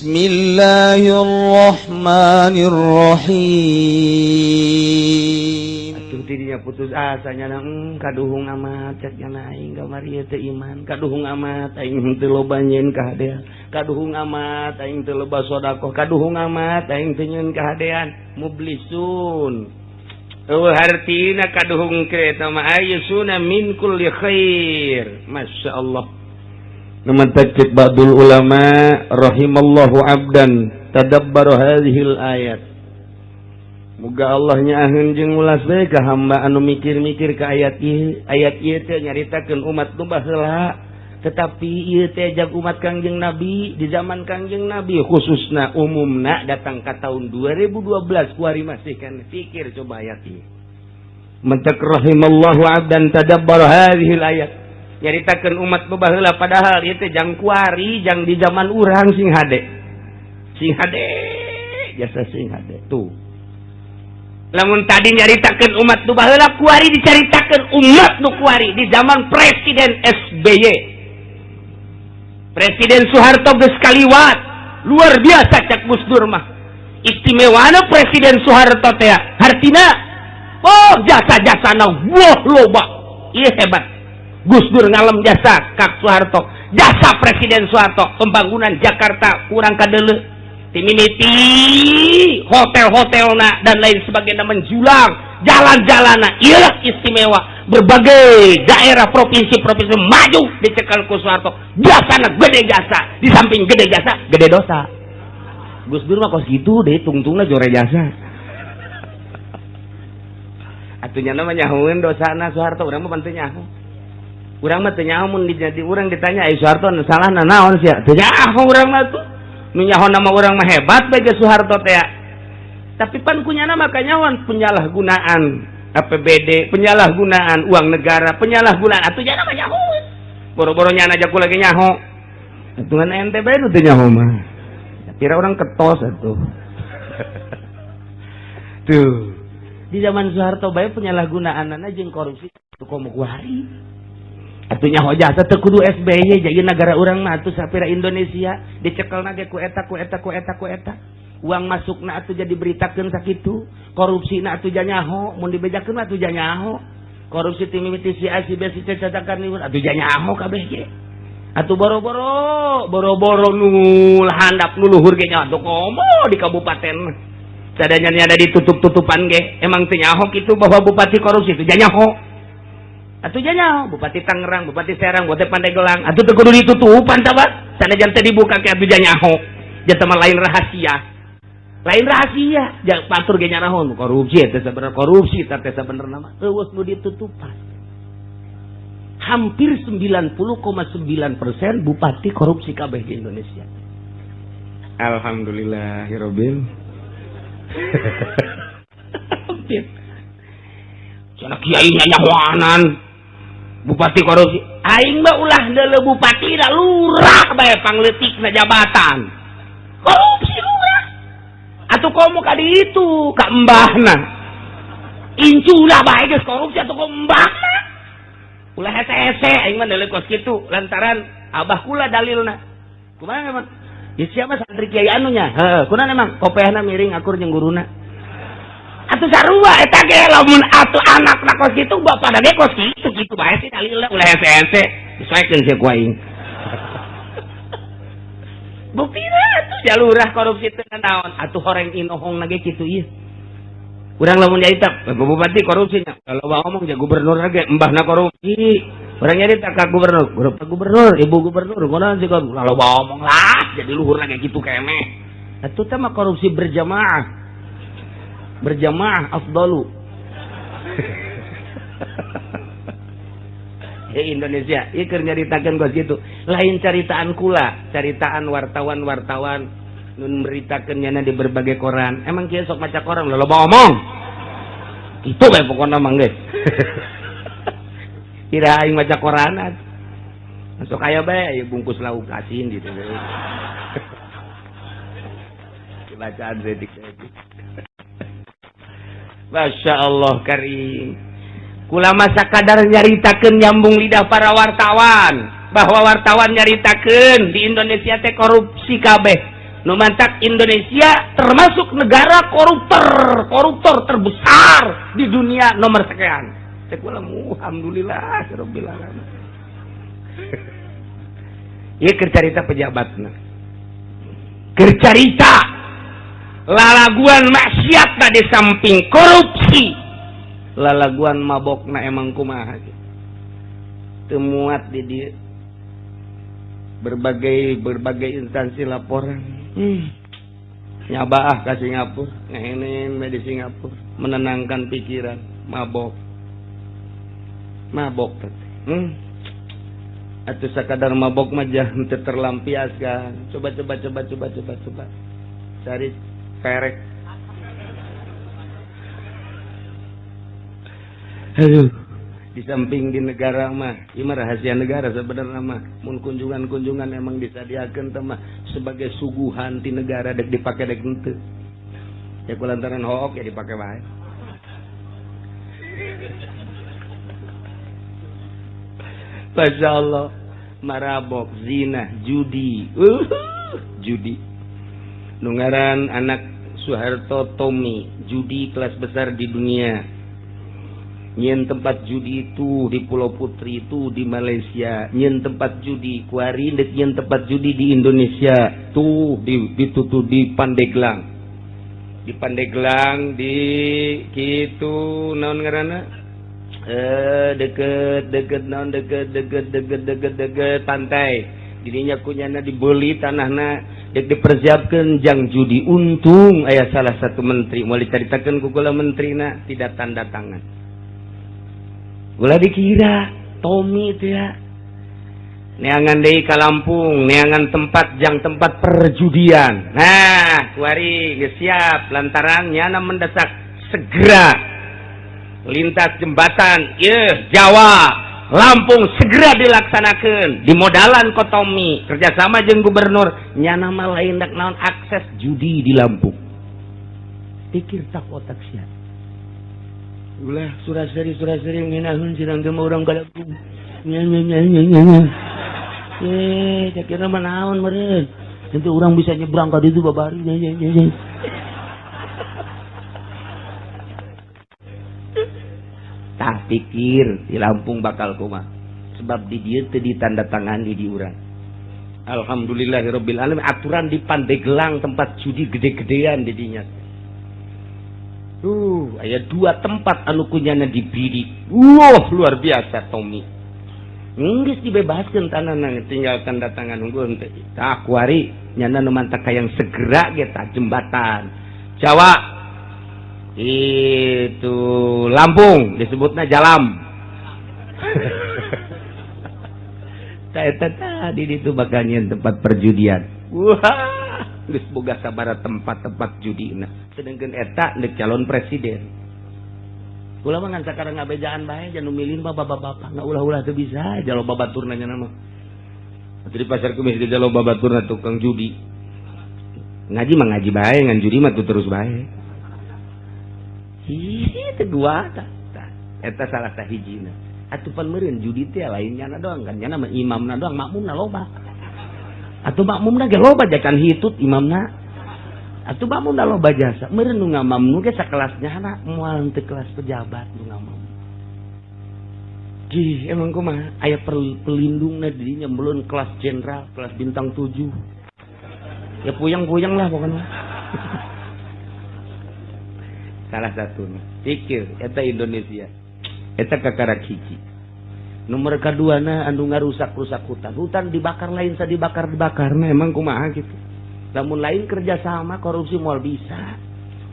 Bismillahirrahmanirrahim. Atuh tidinya putus asa nya, kaduhung amat cek nya, aing kamari teu iman, kaduhung amat aing teu loba nyieun kahadean, kaduhung amat aing teu loba sedekah, kaduhung amat aing teu nyieun kahadean. Mublisun eueuh hartina kaduhung kereta mah, ayusuna min kulli khair. Masya Allah. Numatak cek ba'dul ulama, rahimallahu abdan tadabbara hadhil ayat. Muga Allah nyaaheun jeung ulas bae ka hamba anu mikir-mikir ka ayat ieu. Ayat ieu teh nyaritakeun umat nu baheula, tetapi ieu teh jag umat Kangjeng Nabi, di zaman Kangjeng Nabi khususna, umumna datang ka tahun 2012 kuari masih kan pikir coba ayat ieu. Mentek rahimallahu abdan tadabbara hadhil ayat, nyaritakeun umat nu baheula, padahal ieu teh jang kuari, jang di zaman urang. Sing hade, sing hade jasa, sing hade tuh. Lamun tadi nyaritakeun umat nu baheula, kuari dicaritakeun umat nu kuari di zaman Presiden SBY. Presiden Soeharto geus kaliwat, luar biasa cak Gus Dur mah. Istimewana Presiden Soeharto teh hartina, oh, jasa-jasana wah loba. Ieu hebat. Gus Dur ngalem jasa Kak Soeharto. Jasa Presiden Soeharto pembangunan Jakarta kurang kadeuleu, timimiti hotel-hotelna dan lain sebagainya menjulang, jalan-jalan ieu istimewa, berbagai daerah, provinsi-provinsi maju dicekal ku Soeharto. Jasana gede, jasa di samping gede jasa, gede dosa. Gus Dur mah kos gitu deh, tungtungna jore jasa. Atunya namanya nyahoeun dosana Soeharto, urang mah teu nyaho. Urang mah teu nyaho mun jadi urang ditanya, "Ai Soeharto salahna naon sia?" Teu nyaho urang mah tuh. Nu nyaho nama urang mah hebat bae Soeharto teh. Tapi pan kunyana mah kanyahoan penyalahgunaan APBD, penyalahgunaan uang negara, penyalahgunaan, atuh nya mah nyaho. Boro-boro nyana aja ku lagi nyaho. Hitungan ente bae nu teu nyaho mah. Kira orang ketos atuh. Tuh. Di zaman Soeharto bae penyalahgunaan jeung korupsi tuh, komo kuari. Atuh nyaho jasa teu kudu SBY, jadi negara urang mah atuh sapira Indonesia dicekelna ge ku eta, ku eta, ku eta, ku eta. Uang masukna atuh jadi beritakeun sakitu, korupsina atuh nyaho, mun dibejakeun mah atuh nyaho. Korupsi ti mimiti si A, si B, si C, catakan atuh nyaho kabeh ge. Atuh boro-boro, boro-boro nu handap, nu luhur ge nyaho, atuh komo di kabupaten. Sadanya ada ditutup-tutupan ge, emang teu nyaho kitu bahwa bupati korupsi itu nyaho. Atuh nyaho, Bupati Tangerang, Bupati Serang, Bupati Pandeglang, atuh teu kudu ditutupan tah, sanajan teu dibuka ke atuh nyaho. Jatah mah lain rahasia. Lain rahasia, jangan patur ge nyarahon korupsi eta sebenarnya, korupsi teh sebenarnya mah eueuh nu ditutupan. Hampir 90,9% bupati korupsi kabeh di Indonesia. Alhamdulillahirabbil. Hampir. Cenah kiai nyahoanan bupati korupsi. Aing mah ulah deuleu bupati da lurah bae pangleutikna jabatan. Korupsi lurah. Atuh komo ka ditu ka embahna. Inculah bae geus korupsi, atuh komo embahna. Ulah hese-hese aing mah deuleu kos kitu lantaran abah kula dalilna. Kumaha emang? Ya siapa santri kiai anunya? Heeh, kunaon emang kopehna miring akur jeung guruna. Atuh sarua eta ge, lamun atuh anakna kos kitu, bapana ge kos kitu, kitu bae sih dalilna, ulah hese-hese. Disoekeun sia ku aing. Buktina atuh jalurah korupsi teh naon? Atuh horeng inohong ge kitu ieu. Urang lamun nyarita bupati korupsinya, kalau ngomong ja gubernur ge embahna korupsi. Urang nyarita ka gubernur, Pak gubernur, ibu gubernur, kunaon sih kalau ngomong lah jadi luhur lagi gitu kemeh. Atuh teh mah korupsi berjamaah. Berjamaah afdalu. Ya Indonesia, ieu keur nyaritakeun kos kitu. Lain caritaan kula, caritaan wartawan-wartawan nun meritakeun nyana di berbagai koran. Emang kieu sok maca koran, loba omong. Itu bae pokona mah geus. Kira aing maca koran. Masuk aya bae aya bungkus lauk asin gitu. Dibacaan setik-setik. Masya Allah karim. Kula masa kadar nyaritakeun nyambung lidah para wartawan, bahwa wartawan nyaritakeun di Indonesia teh korupsi kabeh. Nu mantak Indonesia termasuk negara koruptor terbesar di dunia nomor sekian. Cek kula alhamdulillah rabbil alamin. Ieu keur carita pejabatna. Keur carita lalaguan maksiat di samping korupsi. Lalaguan mabokna emang kumaha teu muat di dieu. Berbagai instansi laporan. Nyabaah ke Singapura, ngehenen di Singapura, menenangkan pikiran, mabok. Mabok teh. Atuh sakadar mabok mah jangan terlampiaskan. Coba coba coba coba coba coba. Cari perek. Aduh. Di samping di negara mah, ieu mah rahasia negara sebenarnya mah. Mun kunjungan-kunjungan emang disadiakeun teh mah sebagai suguhan ti negara dek dipake dek henteu. Ya kulantaran hook ya dipake bae. Masya Allah, marabok, zina, judi. Judi. Nu ngaran anak Soeharto Tommy, judi kelas besar di dunia. Nyen tempat judi itu di Pulau Putri itu di Malaysia, nyen tempat judi kuari dek nyen tempat judi di Indonesia tuh di ditutup di Pandeglang. Di Pandeglang di kitu naon ngaranna? Deket deket naon deket deket deket deket deket pantai. Dirinya kunyana dibeli tanahna dek dipersiapkeun jang judi. Untung aya salah satu menteri moal dicaritakeun ku kula menterina tidak tanda tangan. Ulah dikira Tommy itu ya neangan deui ka Lampung, neangan tempat jang tempat perjudian. Nah, kuari geus siap lantaran nyana mendesak segera lintas jembatan ieu Jawa Lampung segera dilaksanakeun dimodalan ku Tommy kerjasama jeung gubernur nyana mah lain dak naon akses judi di Lampung. Pikir tak otak sia. Ulah suraseri ngeunahun cenah teh urang kalapung. Nya nya nya nya. Eh, cakira mah naon meureun. Nanti urang bisa nyebrang ka ditu babari nya nya nya. Tah pikir di Lampung bakal kumaha. Sebab di dieu teu ditandatangani di urang. Alhamdulillahirabbil alamin aturan di Pandeglang tempat judi gede-gedean di dinya. Aya dua tempat anu kunyana dibidik. Wah, luar biasa Tommy. Geus dibebaskeun tanahna tinggal tanda tangan unggul teh. Tah kuari nyana nu mantak hayang segera ge tah jembatan. Jawa itu Lampung disebutna Jalam. Tah eta tadi ditu bakal nyieun tempat perjudian. Wah, geus boga sabaraha tempat-tempat judina. Sedangkan eta deuk calon presiden. Ulah mah ngan sakarang ngabejaan bae jangan milih mah bapak-bapak. Nggak ulah-ulah teu bisa jalo babaturna nya mah. Atuh di pasar kemis ge jalo babaturna tukang judi. Ngaji mah ngaji bae ngan judi mah tuh terus bae. Ih teu dua tah. Eta salah sahijina. Atuh pan meureun judi teh lain nyana doang kan nyana mah imamna doang makmumna loba. Atuh makmumna ge loba jacan hitut imamna. Atuh makmumna loba jasa. Meureun nu ngamam nu ge sakelasnya na moal teu kelas pejabat nu ngamam. Gih, emang kumaha aya pelindungna di dinya belum kelas jenderal, kelas bintang 7. Ya puyeng-puyeng lah pokoknya. Salah satuna. Pikir eta Indonesia. Eta kakarak hiji. Nomor kaduana anu ngarusak-rusak hutan. Hutan dibakar lain sa dibakar-dibakar. Nah, emang kumaha gitu. Namun lain kerjasama korupsi moal bisa.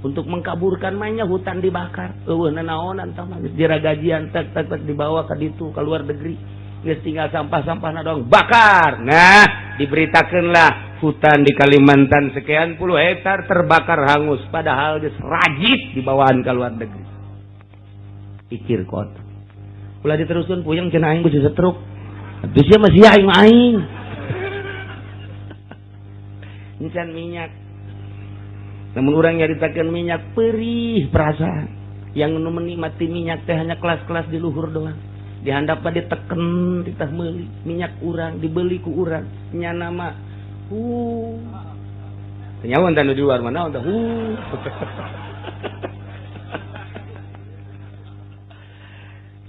Untuk mengkaburkan mainnya hutan dibakar. Eueuh nanaonan tah mah geus diragajian tek tek tek dibawa ka ditu ka luar negeri. Geus tinggal sampah-sampahna doang bakar. Nah, diberitakeunlah hutan di Kalimantan sekian puluh hektar terbakar hangus padahal geus rajit dibawaan ka luar negeri. Pikir kota. Ulah diteruskeun puyeng cenah aing geus setruk. Atuh sia mah sia aing mah aing. Encan minyak. Namun orang nyaritakeun minyak perih perasaan. Yang nu menikmati minyak teh hanya kelas-kelas di luhur doang. Di handap mah diteken ditah meuli minyak urang dibeli ku urang nyana mah Teu nyaho tah nu di luar mah naon tah.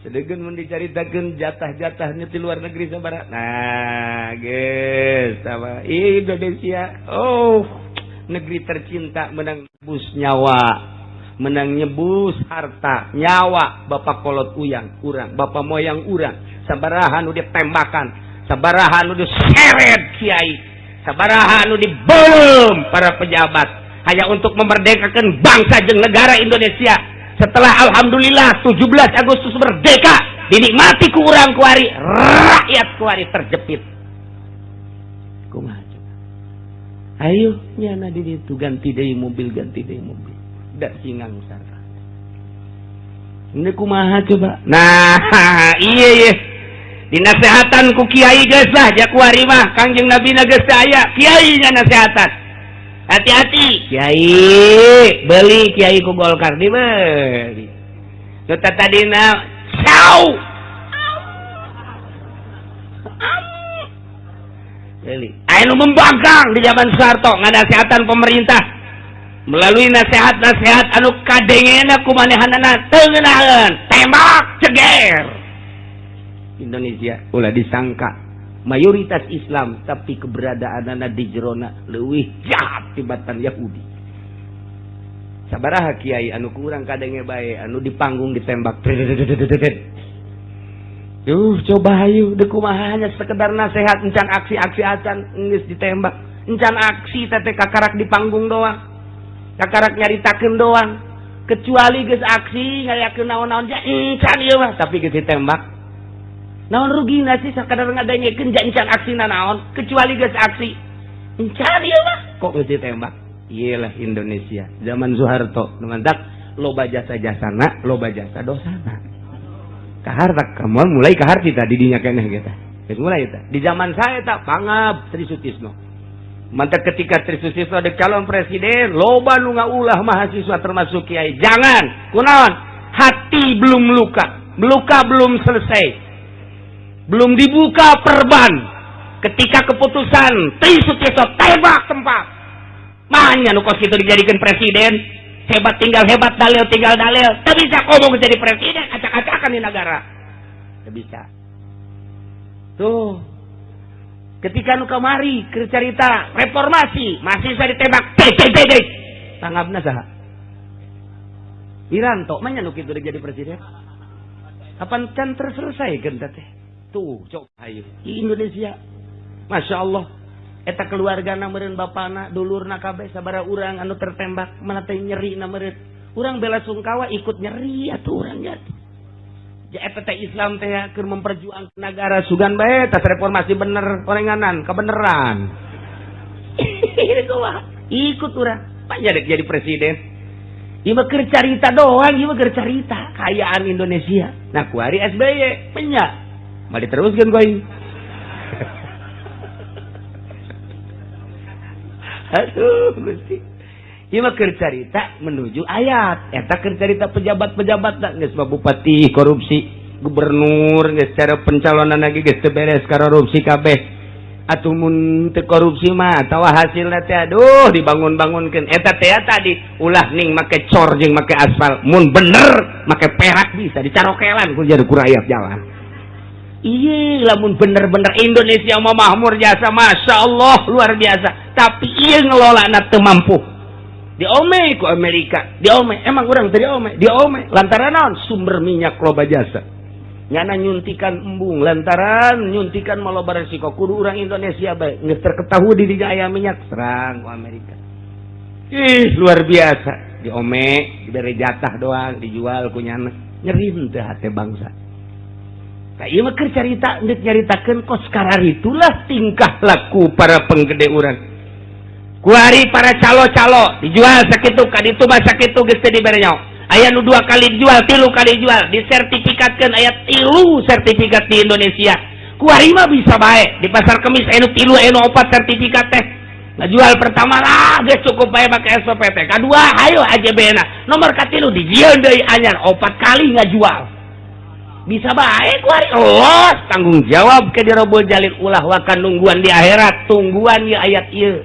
Sedegeun mun dicaritakeun jatah-jatahnya di luar negeri sabaraha. Nah, geus sama Indonesia. Oh, negeri tercinta menang bus nyawa, menang nyebus harta, nyawa bapak kolot uyang urang, bapak moyang urang, sabaraha nu ditembakan, sabaraha nu diseret kiai, sabaraha nu dibelum para pejabat hanya untuk memerdekakan bangsa jeung negara Indonesia. Setelah alhamdulillah 17 Agustus merdeka, dinikmati ku urang kuari, rakyat kuari terjepit. Kumaha coba? Ayo nyana di ditu ganti deui mobil, ganti deui mobil. Da singang sarta. Ini kumaha coba? Nah, iya iya. Dinasehatan ku kiai geus lah ja kuari mah, Kangjeng Nabi na geus teu aya, kiai nya nasehatan. Hati-hati kiai, beli kiai ku Golkar dibeli. Nu tadina sau. Beli. Aya nu membangkang di zaman Soeharto nganasehatan pemerintah melalui nasihat-nasihat anu kadengena ku manehanana teu ngeunaheun, tembak ceger. Indonesia ulah disangka mayoritas Islam tapi keberadaanana di jerona leuwih jahat tibatan Yahudi. Sabaraha kiai anu kurang kadenge bae anu di panggung ditembak. Duh, coba hayu deuk kumaha hanya sekedar nasihat encan aksi-aksi acan geus ditembak. Encan aksi teh kakarak di panggung doang. Kakarak nyaritakeun doang. Kecuali geus aksi ngayakeun naon-naon ja encan ieu mah tapi geus ditembak. Naon rugina sih sakadar ngadengekeun ja encan aksina naon kecuali geus aksi. Encan ieu mah kok geus ditembak. Iyalah Indonesia zaman Soeharto nu mantak loba jasa-jasana, loba jasa dosana. Kahar tak kamu mulai kahar kita di dinya keneh kita. Geus mulai eta. Di zaman saya tak pangab Tri Sutisno. Mantak ketika Tri Sutisno ada calon presiden, loba nu ngaulah mahasiswa termasuk kiai. Jangan, kunaon? Hati belum luka, luka belum selesai. Belum dibuka perban. Ketika keputusan Tri Sutisno tembak tempat. Manya nu kos kitu dijadikan presiden. Hebat tinggal hebat, dalil tinggal dalil. Tak bisa ngomong jadi presiden, acak-acakan di negara. Tak bisa. Tuh. Ketika nu kamari keur carita reformasi, masih bisa ditembak. Tek tek tek tek. Tanggapna saha? Wiranto, manya nu kitu jadi presiden? Kapan can terselesaikan teh? Tuh, coba ayo. Di Indonesia. Masya Allah. Eta keluarga na meureun bapana, dulurna kabeh sabaraha urang anu tertembak, mana teh nyeri na meureun. Urang bela sungkawa ikut nyeri atuh urang ya. Ja eta teh Islam teh keur memperjuangkan negara sugan bae tas reformasi bener orenganan kebeneran. Ikut urang. Pak jadi presiden. Ieu mah keur carita doang, ieu mah keur carita kayaan Indonesia. Nah, kuari SBY penya. Mal diteruskeun ku aing. Aduh, Gusti. Ieu mah keur carita menuju ayat. Eta keur carita pejabat-pejabat da geus mah bupati korupsi, gubernur geus cara pencalonan lagi geus teu beres korupsi kabeh. Atuh mun teu korupsi mah atawa hasilna teh aduh dibangun-bangunkeun. Eta teh tadi ulah ning make cor jeung make aspal. Mun bener make perak bisa dicarokelan ku jadi ku rakyat jalan. Iya, lamun bener-bener Indonesia mah makmur jasa, masya Allah luar biasa. Tapi iya ngelola na teu mampu. Diome ku Amerika, diome. Emang urang teu diome, diome. Lantaran naon? Sumber minyak loba jasa. Nyana nyuntikan embung, lantaran nyuntikan mah loba resiko. Kudu urang Indonesia bae geus terketahui di dinya aya minyak serang ku Amerika. Ih, luar biasa. Diome, diberi jatah doang, dijual ku nyana. Nyeri teu hate bangsa. Nah, ieu mah keur carita geus nyaritakeun kos kararitulah tingkah laku para penggede urang. Kuari para calo-calo dijual sakitu ka ditu mah sakitu geus teu dibere nyaho. Aya nu 2 kali dijual, 3 kali dijual, disertifikatkeun aya 3 sertifikat di Indonesia. Kuari mah bisa bae di pasar Kemis aya nu 3 aya nu 4 sertifikat teh. Ngajual pertama lah geus cukup bae make SPPT. Kadua hayo AJB-na. Nomor katilu dijieun deui anyar 4 kali ngajual. Bisa baik kuari los tanggung jawab ke dirobol jalil ulah wakan nungguan di akhirat tungguan ya ayat ieu.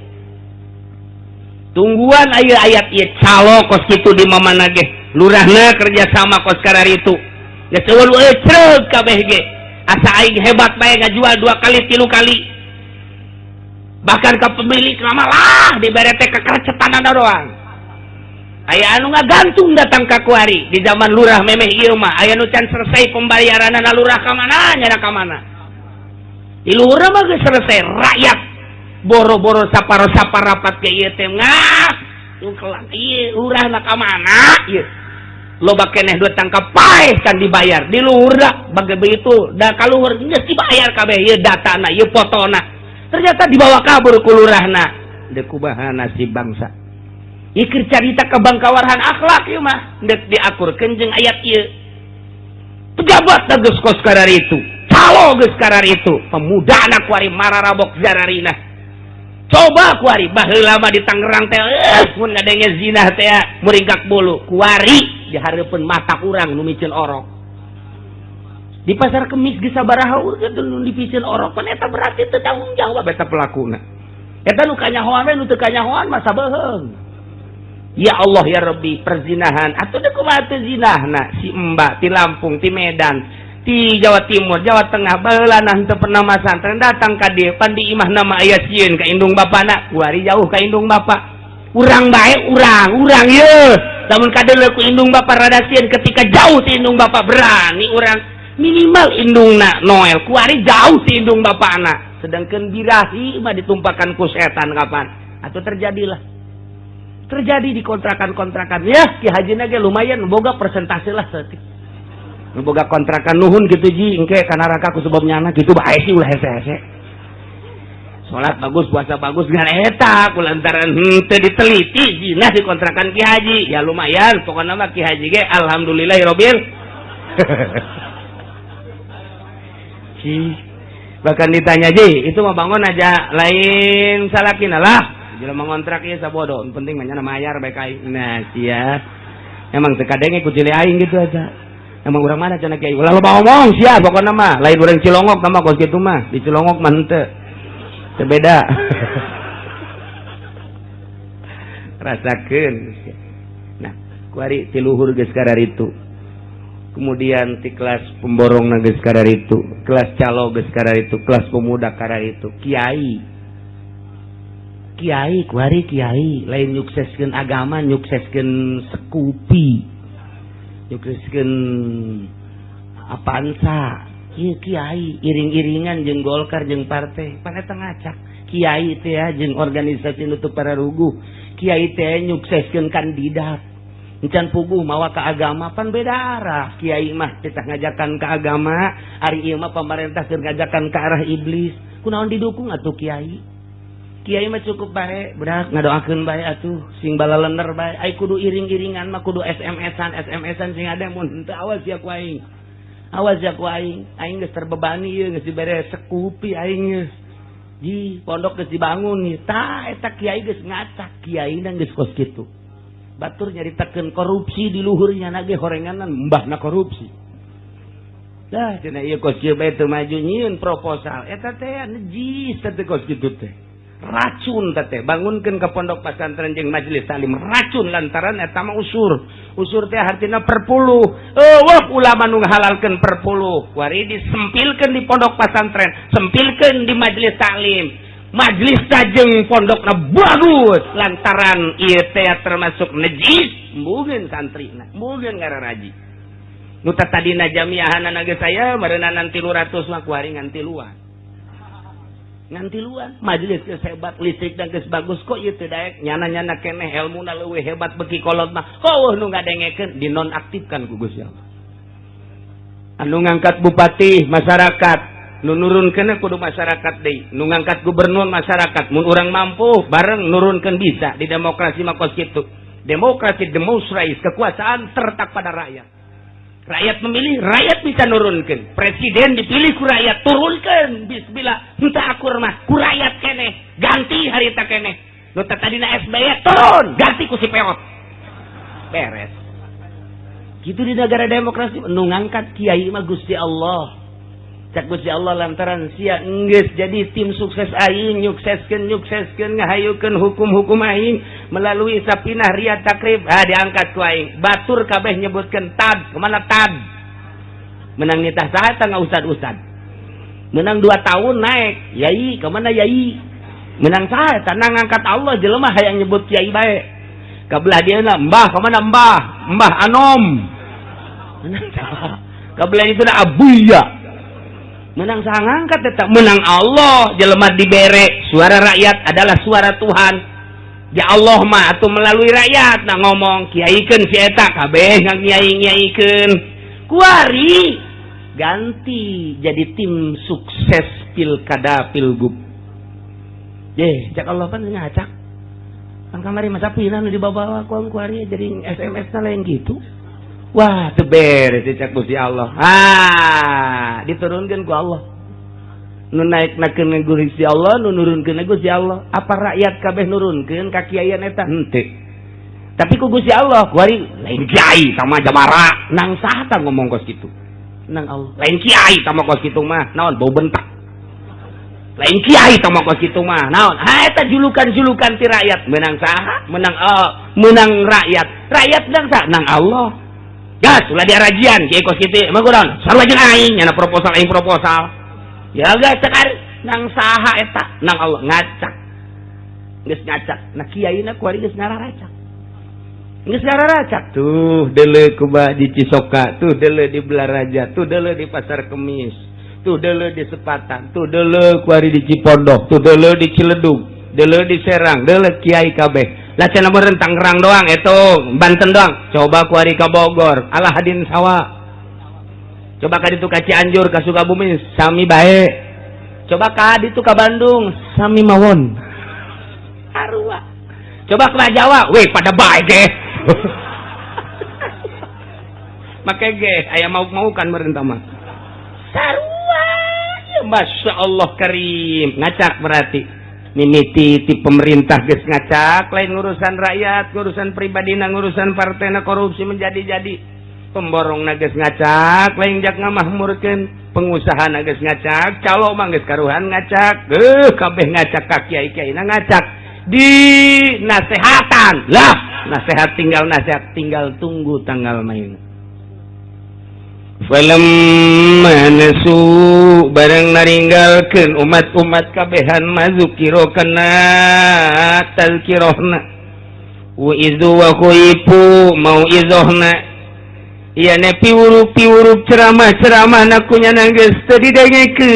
Tungguan aya ayat ieu calo kos kitu di mamana ge. Lurahna kerja sama kos kararitu. Geus eueuh ecreug kabeh ge. Asa aing hebat bae ngajual 2 kali 3 kali. Bahkan ke pemilik malah dibere teh kekercetanana doang. Aya anu ngagantung datang ka kuari di zaman lurah memeh ieu mah aya nu can selesai pembayaranana lurah ka mana nyana ka mana. Di lurah mah geus selesai rakyat boro-boro saparo-saparapat ke ieu teh ngah tungkelan ieu lurahna ka mana ieu. Loba keneh duit tangkap paeh kan dibayar di lurah bagai begitu da kaluhur geus dibayar kabeh ieu datana ieu fotona. Ternyata dibawa kabur ku lurahna. Deuk kumaha nasib bangsa. Ikir carita kebangkawarhan akhlak ieu mah deuk diakurkeun jeung ayat ieu. Pejabat geus kos kararitu, calo geus kararitu, pemuda anak kuari mararabok jararina. Coba kuari baheula mah di Tangerang teh mun ngadenge zinah teh muringkak bulu, kuari di hareupeun mata urang nu miceun orok. Di pasar Kemis geus sabaraha urang nu dipiceun orok, pan eta berarti teu tanggung jawab eta pelakuna. Eta nu kanyahoan we nu teu kanyahoan mah sabeuheung. Ya Allah ya Rabbi, perzinahan atau deh kumaha teu zinahna si Mbak di Lampung, di Medan, di Jawa Timur, Jawa Tengah baheula nah teu pernah masantren datang ka dieu pan di imah nama aya sieun ka indung bapana, kuari jauh ka indung bapa. Urang bae urang, urang ye. Lamun kadeuleu ku indung bapa rada sieun ketika jauh ti indung bapa berani urang minimal indungna Noel, kuari jauh ti indung bapana. Sedangkan birahi mah ditumpakan ku setan kapan? Atau terjadilah terjadi di kontrakan-kontrakan ya Ki Haji ge lumayan boga persentase lah saeutik. Boga kontrakan nuhun gitu ji engke ka neraka ku sebab nyana gitu bae sih ulah hese-hese. Salat bagus, puasa bagus ngan eta ku lantaran henteu diteliti zina di kontrakan Ki Haji. Ya lumayan pokokna mah Ki Haji ge alhamdulillahirabbil. Ji bahkan ditanya ji itu mah bangun aja lain salakina lah. Jelema ngontrak ieu sabodo, penting mah nya mayar bae ka aing. Nah, sia. Emang teu kadenge ku cili aing gitu aja. Emang urang mana cenah kiai? Ulah loba omong sia pokona mah. Lain urang Cilongok mah kos kitu mah. Di Cilongok mah henteu. Teu beda. Rasakeun. Nah, kuari ti luhur geus kararitu. Kemudian ti kelas pemborong geus kararitu, kelas calo geus kararitu, kelas pemuda kararitu, kiai. Kiai kuari kiai lain nyukseskeun agama, nyukseskeun sekupi, nyukseskeun Avanza. Ieu kiai iring-iringan jeung Golkar jeung partai, pan eta ngacak. Kiai teh jeung organisasi nu teu pararuguh. Kiai teh nyukseskeun kandidat. Encan puguh mawa ka agama pan beda arah. Kiai mah titah ngajakan ka agama, ari ieu mah pamarentah keur ngajakan ka arah iblis. Kunaon didukung atuh kiai? Kiai mah cukup bae, berak ngadoakeun bae atuh, sing balalener bae. Ai kudu iring-iringan mah kudu SMS-an, SMS-an sing ada mun henteu awas ya ku aing. Awas ya ku aing, aing geus terbebani ieu geus dibere sekupi aing geus. Ji, pondok geus dibangun nih. Tah eta kiai geus ngacak, kiaina geus kos kitu. Batur nyaritakeun korupsi di luhurnya na ge horenganan mbahna korupsi. Dah cenah ieu kos kieu bae teu maju nyieun proposal. Eta teh najis teh kos kitu teh. Racun teh bangunkeun ke pondok pesantren jeung majelis taklim racun lantaran eta mah usur. Usur teh artina perpuluh. Eueuh ulama nu ngahalalkeun perpuluh. Kuari disempilkeun di pondok pesantren, sempilkeun di majelis taklim. Majelis jeung pondokna bagus lantaran ieu teh termasuk najis, mungkin santrina, mungkin ngararaji. Nu tadina jamiahanana geus aya meureunana 300 mah kuari ngan tiluan. Ngantiluan majelis geus hebat, listrik dan geus bagus kok ieu teu daek nyana-nyana keneh elmuna leuwih hebat beki kolot mah heueuh nu ngadengekeun dinonaktifkan ku Gusti Allah. Anu ngangkat bupati masyarakat, nu nurunkeun kudu masyarakat deui, nu ngangkat gubernur masyarakat, mun urang mampu bareng nurunkeun bisa di demokrasi mah kos kitu. Demokrasi demonstrais, kekuasaan terletak pada rakyat. Rakyat memilih, rakyat bisa nurunkan. Presiden dipilih ku rakyat, turunkan. Bismillah, henteu akur mah ku rakyat keneh, ganti harita keneh. Nu tadina SBY turun, ganti ku si Peot. Beres. Gitu di negara demokrasi nu ngangkat kiai mah Gusti Allah. Cak Gusti Allah lantaran sia enggeus jadi tim sukses aing, nyukseskeun nyukseskeun ngahayukeun hukum-hukum aing, Melalui Sapinah Ria Takrib, ah, diangkat ku aing. Batur kabeh nyebutkeun tad, kemana tad? Menang nitah saha tangga ustad-ustad. Menang 2 tahun naik, yai, kemana yai? Menang saha? Tanang ngangkat Allah, jelema hayang nyebut kiai bae. Kabelah dia na, mbah, kemana mbah? Mbah Anom. Menang saha? Kabelah itu na Abuya. Menang saha ngangkat tetap menang Allah, jelema dibere suara rakyat adalah suara Tuhan. Ya Allah mah atau melalui rakyat, nah ngomong kiaikeun si eta, kabeh ngakiai-ngiaikeun. Kuari ganti jadi tim sukses pilkada pilgub. Ye, cek Allah pan ngacak. Kan kamari masa pina nu dibawa ku kuari jadi SMS na lain gitu. Wah, teu beres cek Gusti Allah. Ah, diturunkeun ku Allah. Nu naik nakeun Gusti Allah, nu nurunkeun Gusti Allah. Apa rakyat kabeh nurunkeun ka kiaian eta? Henteu. Tapi ku Gusti Allah, kuari lain kiai sama jamara. Nang saha tah ngomong kos kitu? Nang Allah. Lain kiai sama kos kitu mah, naon bau bentak. Lain kiai sama kos kitu mah, naon? Ha, eta julukan-julukan ti rakyat. Menang saha? Menang menang rakyat. Rakyat nang saha? Nang Allah. Gas, ulah diarajian kiai kos kitu. Emang kurang? Sarua jeung aing, nyana proposal aing proposal. Ya geus cekar nang saha eta? Nang Allah ngacak. Geus ngacak. Nah, kiaina kuari geus ngararacak. Geus ngararacak. Tuh deuleu kuba di Cisoka, tuh deuleu di Balaraja, tuh deuleu di Pasar Kemis, tuh deuleu di Sepatan, tuh deuleu kuari di Cipondoh, tuh deuleu di Ciledug, deuleu di Serang, deuleu kiai kabeh. Lah cenah meureun Tangerang doang itu, Banten doang. Coba kuari ka Bogor, alah hadin sawa. Coba ka ditu ka Cianjur, ka Sukabumi, sami bae. Coba ka ditu ka Bandung, sami mawon. Arua. Coba ke Jawa, weh pada bae ge. Make ge aya mau-mau kan merintah mah. Sarua. Ya, Masya Allah Karim. Ngacak berarti. Mimiti ti pemerintah geus ngacak, lain ngurusan rakyat, ngurusan pribadi, ngurusan partai, korupsi menjadi-jadi. Pemborong geus ngacak, lain jak ngamahmurkeun, pengusaha geus ngacak, calo mah geus karuhan ngacak, kabeh ngacak, ka kiai-kiai ngacak. Di nasehatan lah, nasehat tinggal nasehat, tinggal tunggu tanggal main. Film nasu bareng naringgalkeun umat-umat kabehan mazukiro kana tazkirohna wa izu wa khuifu mau'izohna. Iya ne piwurup-piwurup ceramah-ceramah nakunya geus teu didengekeun,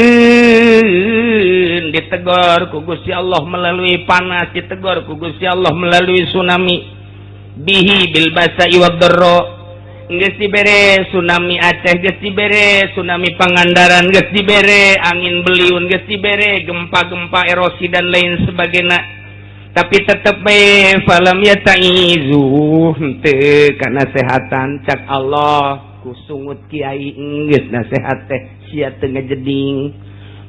ditegor ku Gusti Allah melalui panas, ditegor ku Gusti Allah melalui tsunami, bihi bil basa wad dharra. Geus dibere tsunami Aceh, geus dibere tsunami Pangandaran, geus dibere angin beliun, geus dibere gempa-gempa, erosi dan lain sebagainya, tapi tetep bae falam yataizu, henteu kana sehatan. Cak Allah, ku sungut kiai geus nasehat teh sia teu ngejeding,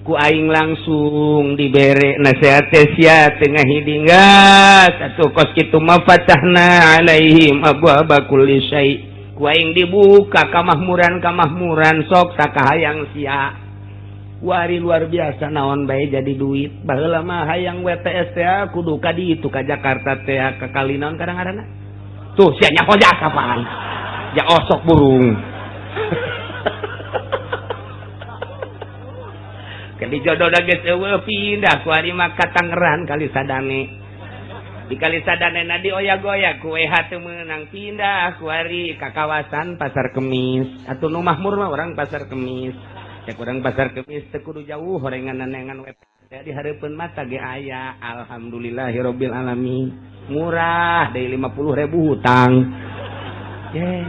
ku aing langsung dibere nasehat teh sia teu ngahiding. Gas atuh kos kitu mah, fatahna alaihim abwaaba kulli syai, ku aing dibuka kamahmuran kamahmuran, sok sakahayang sia. Wari luar biasa, naon bae jadi duit. Baheula mah hayang WTS teh kudu ka ditu, ka Jakarta teh, ka kali naon kadang-kadang tuh sia nyaho jasa apaan ya, osok burung. Kali jodoh geus eueuh, pindah ku ari mah ka Tangerang, Kali Sadane. Di Kali Sadane na dioyak-oyak ku WH teu meunang, pindah ku ari ka kawasan Pasar Kemis. Atuh nu makmur mah orang Pasar Kemis ya, kurang Pasar Kemis teu kudu jauh, horengan nengan WP di hareupeun mata ge aya. Alhamdulillahirabbil alamin, murah dari 50.000 hutang. Yeah.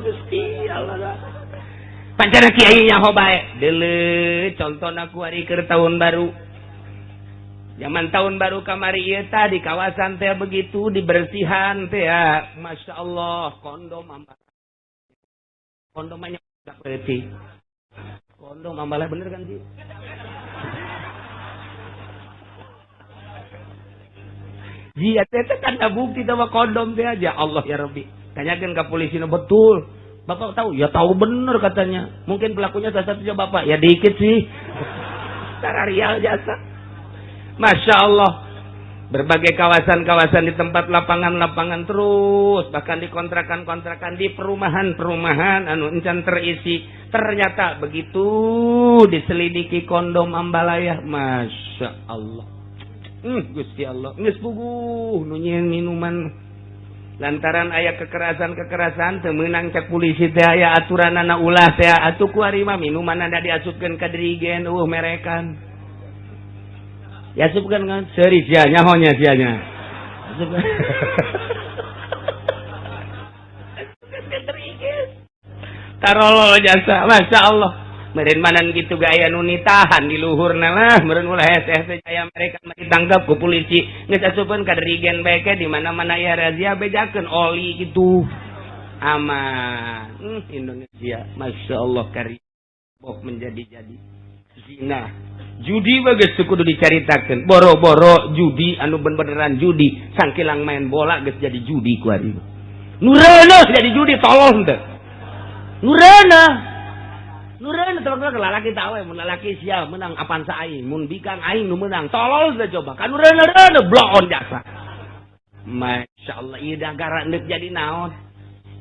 Gusti Allah, pancana kiai nyaho bae. Deuleu contohna ku ari keur tahun baru, zaman tahun baru kamari ieu tah di kawasan teh begitu dibersihan teh ya, Masya Allah, kondom ambal, kondom banyak berarti kondom ambalnya, bener kan sih? Jia teh kan ada bukti sama kondom teh aja. Allah ya Rabbi. Tanyakan ke polisi, betul. Bapak tahu? Ya tahu bener katanya. Mungkin pelakunya salah satunya bapak. Ya dikit sih. Real jasa. Masya Allah. Berbagai kawasan-kawasan, di tempat lapangan-lapangan, terus bahkan di kontrakan-kontrakan, di perumahan-perumahan anu encan terisi. Ternyata begitu diselidiki, kondom ambalaya. Masya Allah, Gusti Allah, geus puguh nu nyieun minuman. Lantaran aya kekerasan-kekerasan, teu meunang, cek polisi teh aya aturanana, ulah teh. Atuh kuari mah minuman ada diasupkeun ka dirigen, merekan diasupkeun kan seuri sia, nyaho nya sia nya. Asupkeun ka dirigen, tarolol jasa. Masya Allah, meureun manan gitu gaya nu nitahan di luhurna lah meureun, ulah hese-hese aya mereka ditangkap ku polisi. Geus asupeun ka dirigen bae ke, di mana-mana ya razia, bejakeun oli gitu, aman. Indonesia, Masya Allah, kari bok menjadi-jadi zina, judi bagus, kudu dicaritakeun. Boro-boro judi anu beneran judi, sangkilang main bola geus jadi judi. Ku ari nu reuneuh jadi judi, tolong teu nu reuneuh, nu reuneuh. Teman-teman, lalaki tahu, mun lalaki sia menang Avanza aing, mun bikang aing nu menang, tolol teu? Coba kan nu reuneuh-reuneuh bloon jasa. Masya Allah, ieu negara endek jadi naon?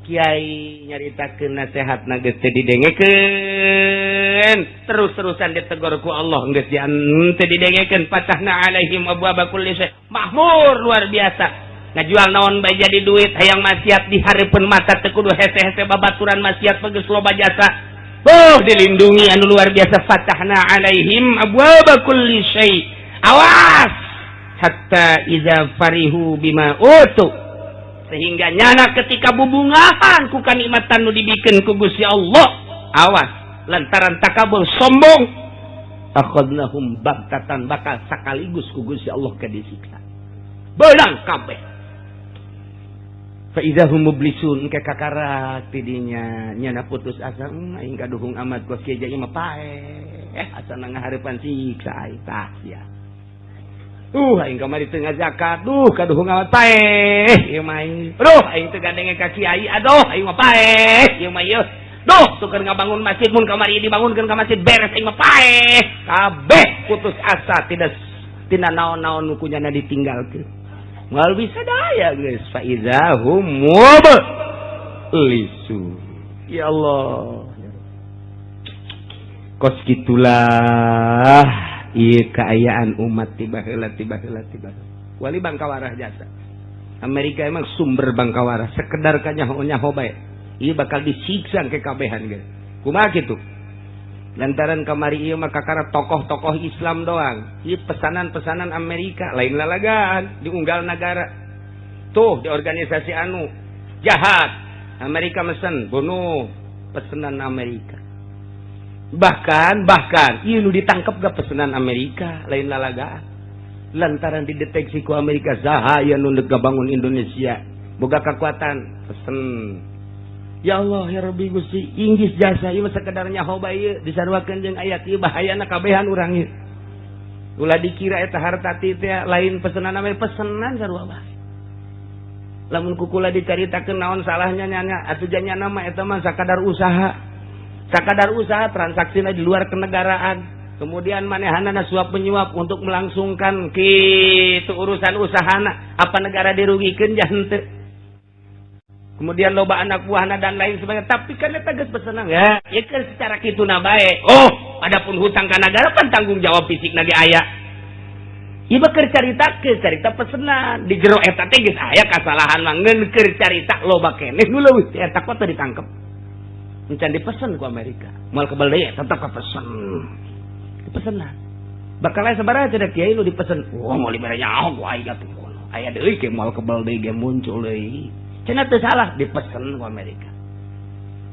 Kiai nyaritakeun nasihat geus teu didengekeun, terus-terusan ditegur ku Allah geus teu didengekeun. Fatahna alaihim abwaaba kulli syai', makmur luar biasa, ngajual naon bae jadi duit. Hayang maksiat di hareupeun mata, teu kudu hese-hese babaturan, maksiat bagus loba jasa. Oh, dilindungi anu luar biasa. Fatahna alaihim abwaaba kulli syai'. Awas, hatta iza farihu bima utu, sehingga nyana ketika bubungahan ku kanikmatan nu dibikeun ku Gusti Allah, awas, lantaran takabur, sombong, akhadnahum baghtatan, bakal sekaligus ku Gusti Allah ke disiksa beunang kabeh. Fa idza hum mublisun, ke kakarak tidinya nyana putus asa. Aing kaduhung amat, kos kieu mah paeh, asa ngahareupan siksa aing tah sia. Aing kamari teu ngazakat, duh, kaduhung amat, paeh ieu mah aing. Aduh, aing teu gandenge ka kiai, aduh, aing mah paeh ieu mah ieu. Duh, tuker ngabangun masjid, mun kamari dibangunkeun ka masjid beres, aing mah paeh kabeh. Putus asa, tidak tina naon-naon nu kunyana ditinggalkeun, moal bisa daya geus. Fa iza hum mublisun. Ya Allah, kos gitulah ieu keayaan umat tiba heula, tiba heula, tiba wali bangkawarah jasa. Amerika emang sumber bangkawarah, sekedar kanyaho nyaho bae ieu bakal disiksa ke kabehan ge. Kumaha kitu? Lantaran kamari ieu mah kakara tokoh-tokoh Islam doang. Ieu pesanan-pesanan Amerika, lain lalagaan di unggal negara tuh, di organisasi anu jahat Amerika mesen bunuh, pesanan Amerika. Bahkan bahkan ieu nu ditangkap gak pesanan Amerika, lain lalagaan. Lantaran dideteksi ku Amerika saha ya nu bangun Indonesia boga kekuatan, pesen. Ya Allah, ya Rabbi, Gusti, Inggris jasa. Ieu sekedar nyaho bae, ieu disaruakeun jeung ayat ieu, bahayana kabehan urang ieu. Ulah dikira eta harta teh lain pesenan Amerika, pesenan sarua bae. Lamun kukula dicaritakeun naon salahnya nyanya, atuh janya mah eta mah sakadar usaha, sakadar usaha, transaksi di luar kenegaraan, kemudian manehanana suap menyuap untuk melangsungkan gitu urusan usahana. Apa negara dirugikan? Jangan. Kemudian loba anak buahna dan lain sebagainya, tapi kan eta geus pesenan ya, ya kan secara kitu na bae. Oh, adapun hutang ka negara kan tanggung jawab fisik ge aya. Ieu keur carita, ke carita pesenan di jero eta teh geus aya kasalahan mah, ngeun keur carita loba keneh nu leuwih eta kok teu ditangkep, encan dipesen ku Amerika, moal kebal deui, tetep kapesen, dipesenan. Bakal aya sabaraha cenah kiai nu dipesen? Wah, moal dibere nyaho ku aing atuh. Aya deui ke moal kebal deui ge, muncul deui cenah. Teu salah dipesen ku Amerika,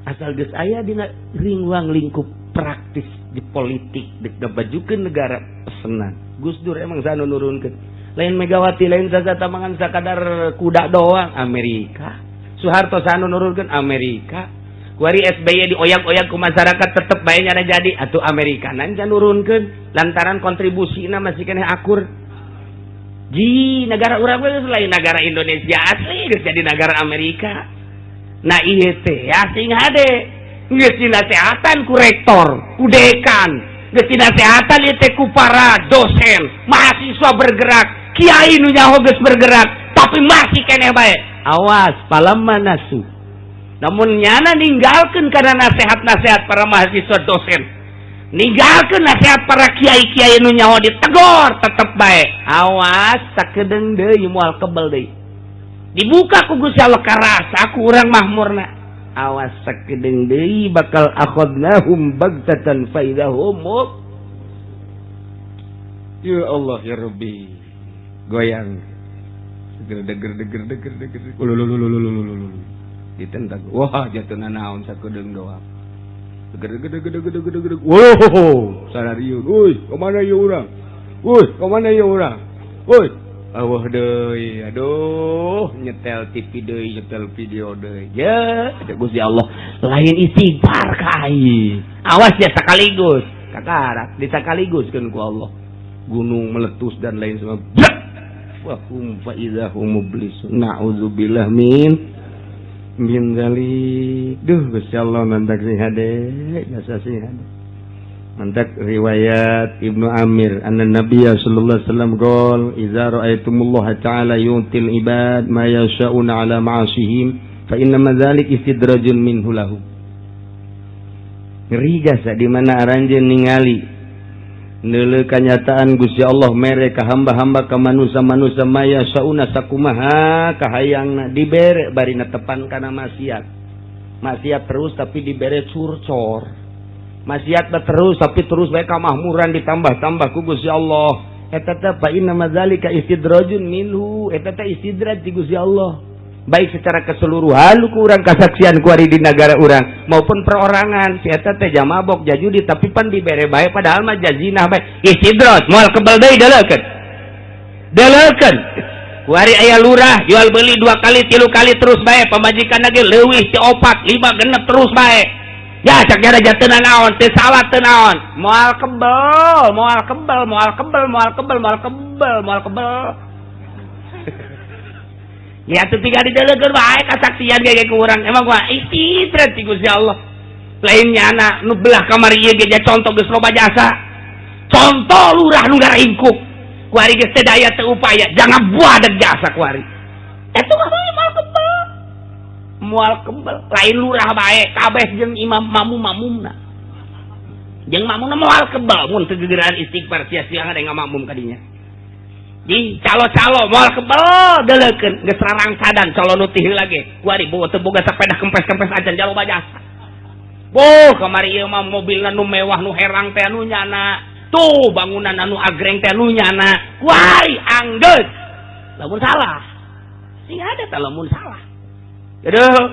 asal geus aya dina ruang lingkup praktis di politik dek ngabajukeun negara, pesenan. Gus Dur emang sanu nurunkeun? Lain Megawati, lain saza tamangan sakadar kuda doang, Amerika. Soeharto sanu nurunkeun? Amerika. Kuari SBY dioyak-oyak ku masyarakat, tetep bae nyana jadi atuh. Amerika nanja nurunkeun lantaran kontribusina masih keneh akur. Ji negara urang we lain negara Indonesia asli, geus jadi negara Amerika. Nah, ieu teh ya sing hade geus dinasehatan ku rektor, ku dekan, geus dinasehatan ieu teh ku para dosen, mahasiswa bergerak. Kiai nu nyaho geus bergerak, tapi masih keneh bae. Awas, falamma nasu. Namun nyana ninggalkeun karena nasihat-nasihat para mahasiswa, dosen, ninggalkeun nasihat para kiai-kiai nu nyaho, ditegor tetep bae. Awas, sakedeung deui moal kebel deui. Dibuka ku Gusti Allah karasa ku urang mahmurna. Awas, sakedeung deui bakal akhadnahum bagtatan faidahum. Ya Allah ya Rabbi, goyang, deger deger deger deger, ulululululululu, ditentak. Wah, jatuh naon, sakedeung doang, deger deger deger deger deger deger. Wow, sarariun. Woi, kemana ya urang? Woi, kemana ya urang? Woi, awah deui. Aduh, nyetel TV deui, nyetel video deui. Ya, Gusti Allah, lain istighfar ka aing. Awas ya, sekaligus kakarak disekaligus kan ku Allah, gunung meletus dan lain sebagainya. Wahum fa idza hum mublisun. Na'udzubillah min dzalik. Duh, Gusti Allah, mantak sing hade jasa, sing hade. Mantak riwayat Ibnu Amir, anna Nabiyya sallallahu alaihi wasallam qol, idza ra'aitumullaha ta'ala yu'til ibad ma yasha'una ala ma'asihim, fa inna dzalik istidrajun minhu lahu. Ngeri jasa di mana aranjeun ningali neuleu kanyataan Gusti Allah mere ka hamba-hamba, ka manusia-manusia, ma yasyauna, sakumaha kahayangna dibere, bari netepan kana maksiat. Maksiat terus tapi dibere curcor. Maksiat terus tapi terus bae kamahmuran ditambah-tambah ku Gusti Allah. Eta teh fa inna madzalika istidrajun minhu. Eta teh istidraj di Gusti Allah, baik secara keseluruhan ku urang kasaksian kuari di negara urang maupun perorangan. Si eta teh mabok, jajudi, tapi pan dibere bae, padahal mah jazinah bae. Istidraj, moal kebel deui. Deleukeun, deleukeun kuari aya lurah jual beli dua kali, tilu kali, terus bae. Pamajikan lagi leuwih ti opat, lima, genep, terus bae. Ya, cak jara jateunan naon, teu salah, teu naon. Moal kebel, moal kebel, moal kebel, moal kebel, moal kebel, moal kebel. Ya tuh, tinggal dideleukeun bae kasaksian ge ku urang. Emang gua istidraj ti Gusti Allah. Lainnya anak nu belah kamar ieu ge contoh geus loba jasa. Contoh lurah nu ngaringkuk. Kuari geus teu daya, teu upaya, jangan buah jasa kuari. Eta mah moal kebel. Moal kebel, lain lurah bae, kabeh jeung imam makmum-makmumna. Jeung makmumna moal kebel mun teu gegeran istighfar, sia-sia ada ngamakmum kadinya. Di calo-calo moal kebel, deleukeun geus rarangsadan calo nu ti heula ge kuari bawa teu boga sepeda kempes-kempes acan, jalo jasa. Boh, kamari ieu mah mobilna nu mewah, nu herang teh anu nyana. Tuh bangunan anu agreng teh anu nyana. Kuari anggeus lamun salah. Sing ada teh lamun salah. Aduh,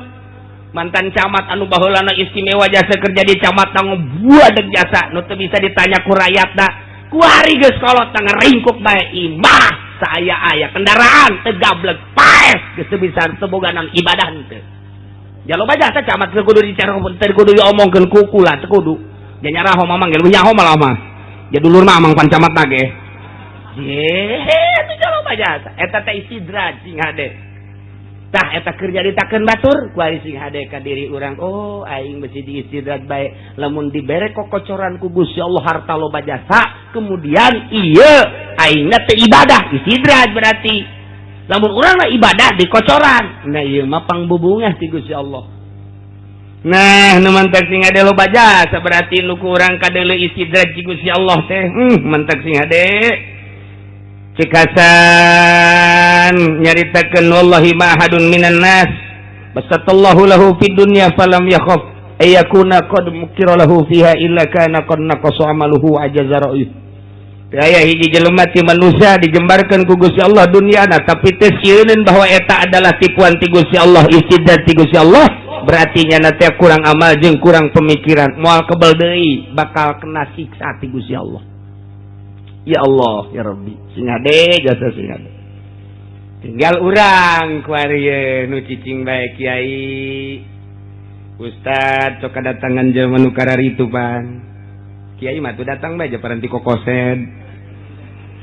mantan camat anu baheulana istimewa jasa kerja di camat, buadeg jasa nu teu bisa ditanya ku rakyatna. Kuari geus kolot, ngaringkuk bae, imah saya aya kendaraan teu gablek, paes geus teu bisa, teu boga ibadah teu. Jalo jasa camat teu kudu dicara, teu kudu diomongkeun ku kula, teu kudu. Ja nyaraho mamang ge leuwih nyaho malah mah. Ja dulur mah amang pan camat ge. Ye, teu jalo jasa. Eta teh istidraj, sing hade. Tah, eta keur nyaritakeun batur kuari, sing hade ka diri urang. Oh, aing mesti diistidraj bae lamun dibere kokocoran ku Gusti Allah harta loba jasa, kemudian ieu aingna teu ibadah, istidraj berarti. Lamun urang mah ibadah dikocoran, nah ieu mah pangbubungah ti Gusti Allah. Nah, nu mantak sing hade loba jasa berarti nu ku urang kadeuleu istidraj ti Gusti Allah teh. Mantak sing hade. Cek Hasan nyaritakeun, wallahi ma ahadun minan nas basatallahu lahu fid dunya falam yakhaf ayakuna qad mukira lahu fiha illa kana qad naqasa amaluhu ajaza ra'yuh. Aya hiji jelema ti manusia dijembarkeun ku Gusti Allah dunyana, tapi teu sieun bahwa eta adalah tipuan ti Gusti Allah, istidraj ti Gusti Allah, berarti nyana teh kurang amal jeung kurang pemikiran. Moal kebel deui, bakal kena siksa ti Gusti Allah. Ya Allah ya Rabbi, sing hade jasa, sing hade. Tinggal urang kuari nu cicing bae, kiai, ustad, sok kedatangan jelema nu kararitu pan. Kiai mah tuh datang bae paranti kokosed.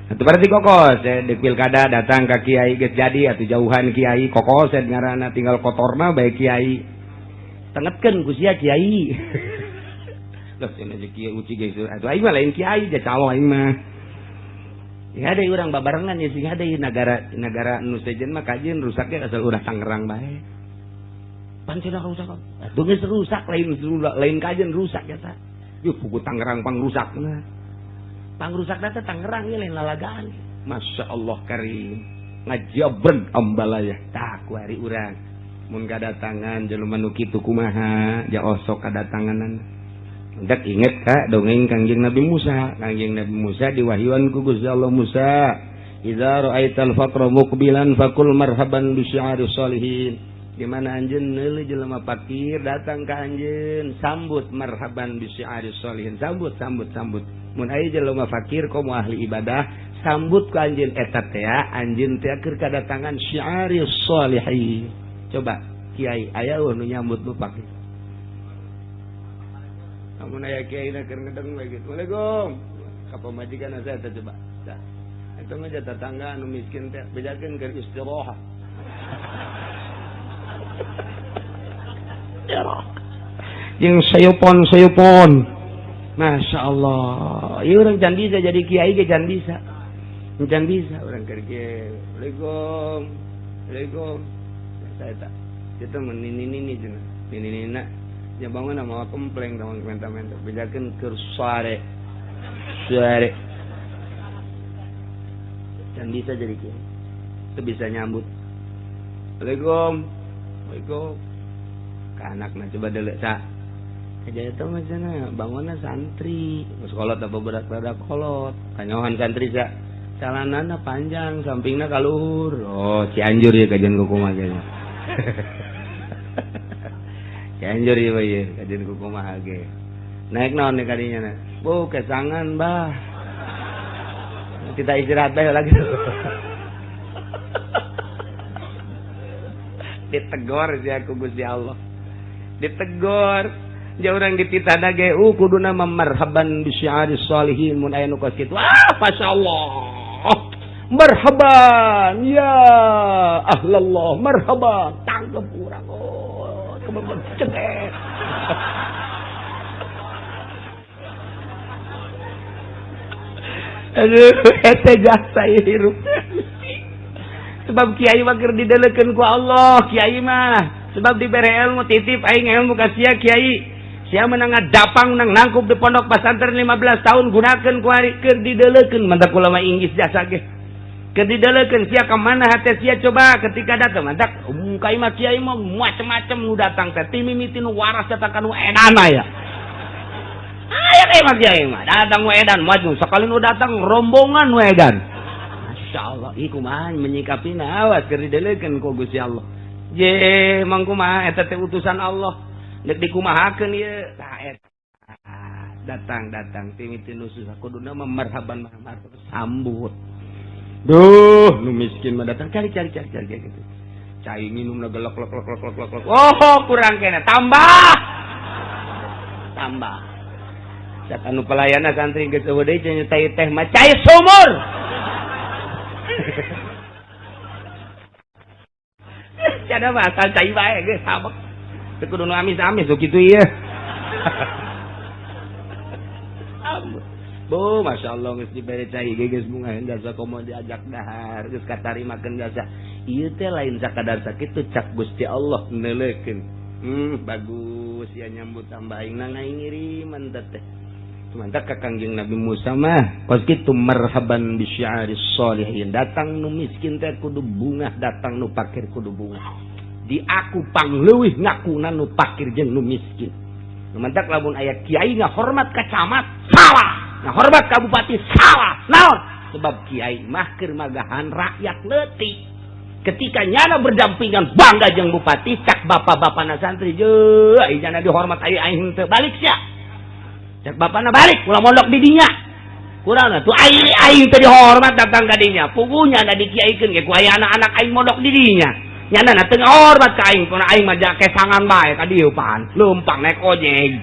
Atuh paranti kokosed di pilkada datang ka kiai, geus jadi atuh jauhan kiai, kokosed ngaranna, tinggal kotorna bae kiai. Tengetkeun ku sia kiai. Loh, cenah kiai uci geus atuh, aing mah lain kiai, ja calo aing mah. Sing hade urang babarengan ya sing hade negara negara nu sejen mah kajeun rusaknya asal urang Tangerang bae. Pan cenah rusak. Atuh geus rusak lain lain kajeun rusak eta. Yuh pugu Tangerang pangrusakna. Pangrusakna teh Tangerang ieu lain lalagaan. Masya Allah karim. Ngajabreg ambalaya. Tah kuari urang. Mun kadatangan jelema nu kitu kumaha ja osok kadatanganan. Hendak inget ka dongeng Kangjeng Nabi Musa. Kangjeng Nabi Musa diwahyuan ku Gusti Allah, Musa, idza ra'aital faqra muqbilan faqul marhaban bi syi'ari sholihin. Di mana anjeun neuleuh jelema fakir datang ka anjeun, sambut marhaban bi syi'ari sholihin. Sambut sambut sambut. Mun aya jelema fakir komo ahli ibadah, sambut ku anjeun eta teh, anjeun teh keur kadatangan syi'ari sholihin. Coba kiai aya nu nyambut nu fakir? Amun aya kiai na keur ngedeng we gitu. Waalaikum. Ka pamajikan saya teh coba. Tah. Eta mah tetangga anu miskin teh bejakeun keur istirahat. Jeung sayupon-sayupon. Masya Allah. Ieu urang can bisa jadi kiai ge can bisa. Can bisa urang keur ge. Waalaikum. Waalaikum. Saya tak. Itu mah nini-nini cenah. Nini-nina nya bangun mawa kompleng tong menta-menta bejakeun keur sare. Sare. Can bisa jadi kiai. Teu bisa nyambut. Waalaikum. Waalaikum. Ka anakna coba deuleu sa. Kaja eta mah cenah bangunna santri. Geus kolot apa berat-berat kolot. Kanyohan santri sa. Calanana panjang, sampingna ka luhur. Oh, Cianjur ya kajian kumaha ge. Cianjur ieu ye, kajian kumaha ge. Naik naon nih kadinya na? Bu, kesangan, bah. Kita istirahat bae lagi. Ditegor sia ku Gusti Allah. Ditegor. Ja urang dititah ge, kuduna marhaban bi syi'ari sholihin mun aya nu kos kitu. Ah, masyaallah. Marhaban ya ahlallah, marhaban. Tangkep urang. Oh, kebebet cekek. Aduh, eta jasa hirup. Sebab kiai mah keur didelekeun ku Allah, kiai mah. Sebab dibere ilmu titip aing ilmu ka sia kiai. Sia menang ngadapang menang nangkup di pondok pesantren 15 tahun gunakeun ku ari keur didelekeun mantak ulama Inggris jasa ge. Keur didelekeun sia ka mana hate sia coba ketika datang mantak kai mah kiai mah macem-macem nu datang teh timimiti nu waras datang ka nu edana ya. Aya teh mah kiai mah datang nu edan maju sakali nu datang rombongan nu edan. Masya Allah, ih kumaha menyikapina awas keur didelekeun ku Gusti Allah. Je mang kumaha eta teh utusan Allah. Dek dikumahakeun ieu tah eta datang-datang timiti nu susah kuduna mah marhaban marhaban sambut. Duh, nu miskin mah datang cari cari cari cari gitu. Cai nginumna gelok lok lok lok lok lok. Oh, kurang kene tambah. Tambah. Cak anu pelayanna santri geus eueuh deui cenah teh teh mah cai sumur. Cada mah asal cai bae geus sabek. Teu kudu nu amis-amis kitu ieu. Bu, Masya Allah geus dibere cai ge geus bungaheun jasa komo diajak dahar geus katarimakeun jasa. Ieu teh lain sakadar sakitu cak Gusti Allah neuleukeun. Bagus ya nyambut tambah aing na ngiriman teh. Cuman ka Kangjeng Nabi Musa mah kos kitu marhaban bi syi'ari sholihin. Datang nu miskin teh kudu bungah, datang nu fakir kudu bungah. Di aku pangleuwih ngakuna nu fakir jeung nu miskin. Nu mantak lamun aya kiai ngahormat ka camat salah, ngahormat ka bupati salah. Naon? Sebab kiai mah keur magahan rakyat leutik. Ketika nyana berdampingan bangga jeung bupati cak bapak-bapana santri je ai nyana dihormat ai aing teu balik sia. Cak bapana balik ulah mondok di dinya. Kurang tuh ai aing teu dihormat datang ka dinya. Pugunya na dikiaikeun ge ku aya anak-anak aing mondok di dinya. Nyana na teu ngahormat ka aing, pun aing mah kesangan bae ka dieu pan. Leumpang naik ojek.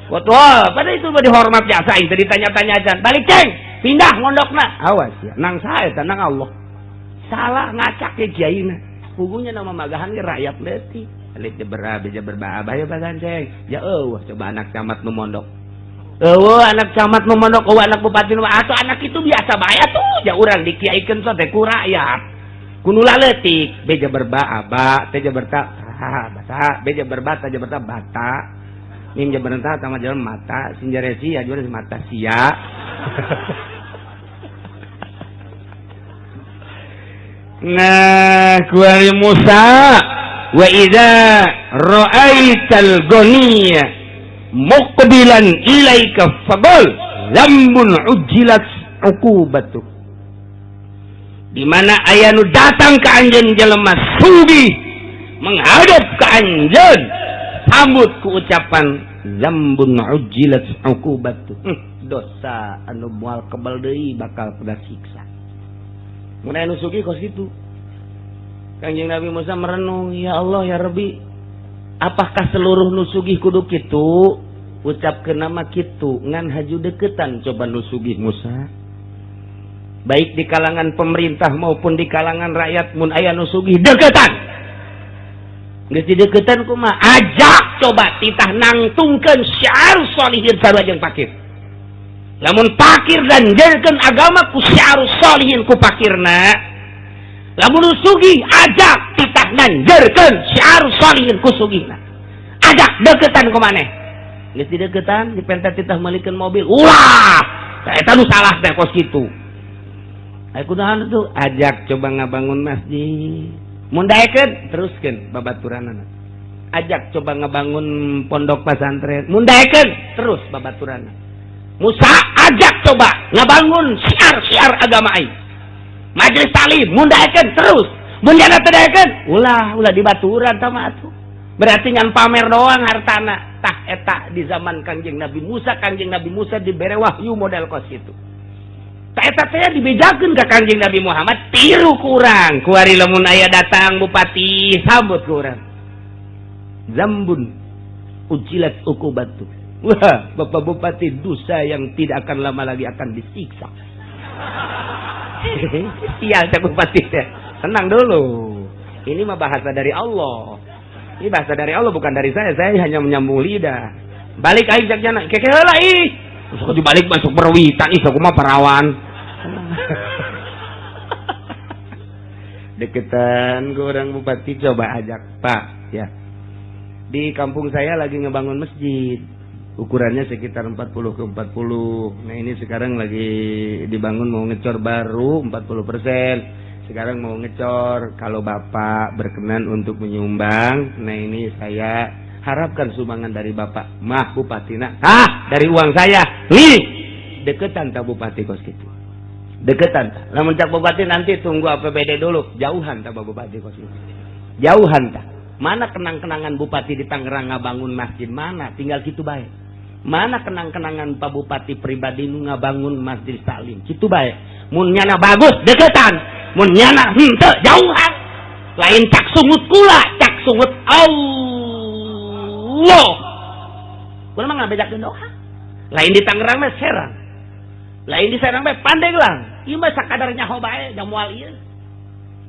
Betul, pada itu mah dihormat jasa aing teu ditanya-tanya acan. Balik ceng, pindah mondokna. Awas ya, nang sae teh nang Allah. Salah ngacak ke kiaina. Pugunya nama magahan ge rakyat leutik. Alit jeber beja berbahaya bagan ceng. Ya eueuh coba anak camat nu mondok. Eueuh anak camat nu mondok, eueuh anak bupati nu atuh anak itu biasa bae atuh ja urang dikiaikeun teh ku rakyat. Ku nu laletik, B jabar ba aba, T jabar ta ta bata, B jabar ba ta jabar ta bata. Mim jabar ta ta jabar mata, sin jare si ya jabar mata sia. Nah, kuari Musa wa idza ra'aital ghaniya muqbilan ilaika faqul zambun ujilat uqubatu. Di mana aya nu datang ka anjeun jelema sugih menghadap ka anjeun, sambut ku ucapan zambun ujilat uqubatu. Dosa anu moal kebal deui bakal kena siksa. Mun anu sugih kos kitu. Kangjeng Nabi Musa merenung, ya Allah ya Rabbi, apakah seluruh nu sugih kudu kitu? Ucapkeun nama kitu ngan haju deketan coba nu sugih Musa. Baik di kalangan pemerintah maupun di kalangan rakyat mun aya nu sugih deketan. Geus dideketan kumaha? Ajak coba titah nangtungkeun syiar sholihin sarua jeung fakir. Lamun fakir dan jadikan agama ku syiar sholihin ku fakirna. Lamun sugih ajak titah nanjerkeun syiar sholihin ku sugihna. Ajak deketan ku maneh. Geus dideketan dipenta titah meulikeun mobil. Ulah, eta nu salah teh kos kitu. Aya kunaon tuh? Ajak coba ngabangun masjid. Mun daekeun teruskeun babaturanana. Ajak coba ngabangun pondok pesantren. Mun daekeun terus babaturanana. Musa ajak coba ngabangun syiar-syiar agama aing. Majelis taklim mun daekeun terus. Mun jana teu daekeun ulah ulah dibaturan tah mah atuh. Berarti ngan pamer doang hartana. Tah eta di zaman Kangjeng Nabi Musa, Kangjeng Nabi Musa dibere wahyu model kos kitu. Tah eta teh dibejakeun ka Kangjeng Nabi Muhammad tiru kurang. Kuari lamun aya datang bupati sambut ku urang. Zambun ujilat uqubatu. Wah, Bapak Bupati dosa yang tidak akan lama lagi akan disiksa. Sial teh bupati teh. Tenang dulu. Ini mah bahasa dari Allah. Ini bahasa dari Allah bukan dari saya. Saya hanya menyambung lidah. Balik aing cak jana. Keke heula ih. Sok dibalik masuk berwitan ih sok mah parawan. Deketan ke orang bupati coba ajak, Pak, ya. Di kampung saya lagi ngebangun masjid. Ukurannya sekitar 40 ke 40. Nah, ini sekarang lagi dibangun mau ngecor baru 40%. Sekarang mau ngecor. Kalau Bapak berkenan untuk menyumbang, nah ini saya harapkan sumbangan dari Bapak. Mah Bupatina. Hah, dari uang saya. Nih, deketan tak bupati kos gitu. Deketan tak. Lamun cak bupati nanti tunggu APBD dulu. Jauhan tak bupati kos gitu. Jauhan tak. Mana kenang-kenangan bupati di Tangerang ngabangun masjid mana? Tinggal gitu bae. Mana kenang-kenangan Pak Bupati pribadi nu ngabangun masjid taklim? Kitu bae. Mun nyana bagus deketan, mun nyana henteu jauhan. Lain cak sungut kula, cak sungut Allah. Kula mah ngabejakeun doa. Lain di Tangerang mah Serang. Lain di Serang mah Pandeglang. Ieu mah sakadar nyaho bae da moal ieu.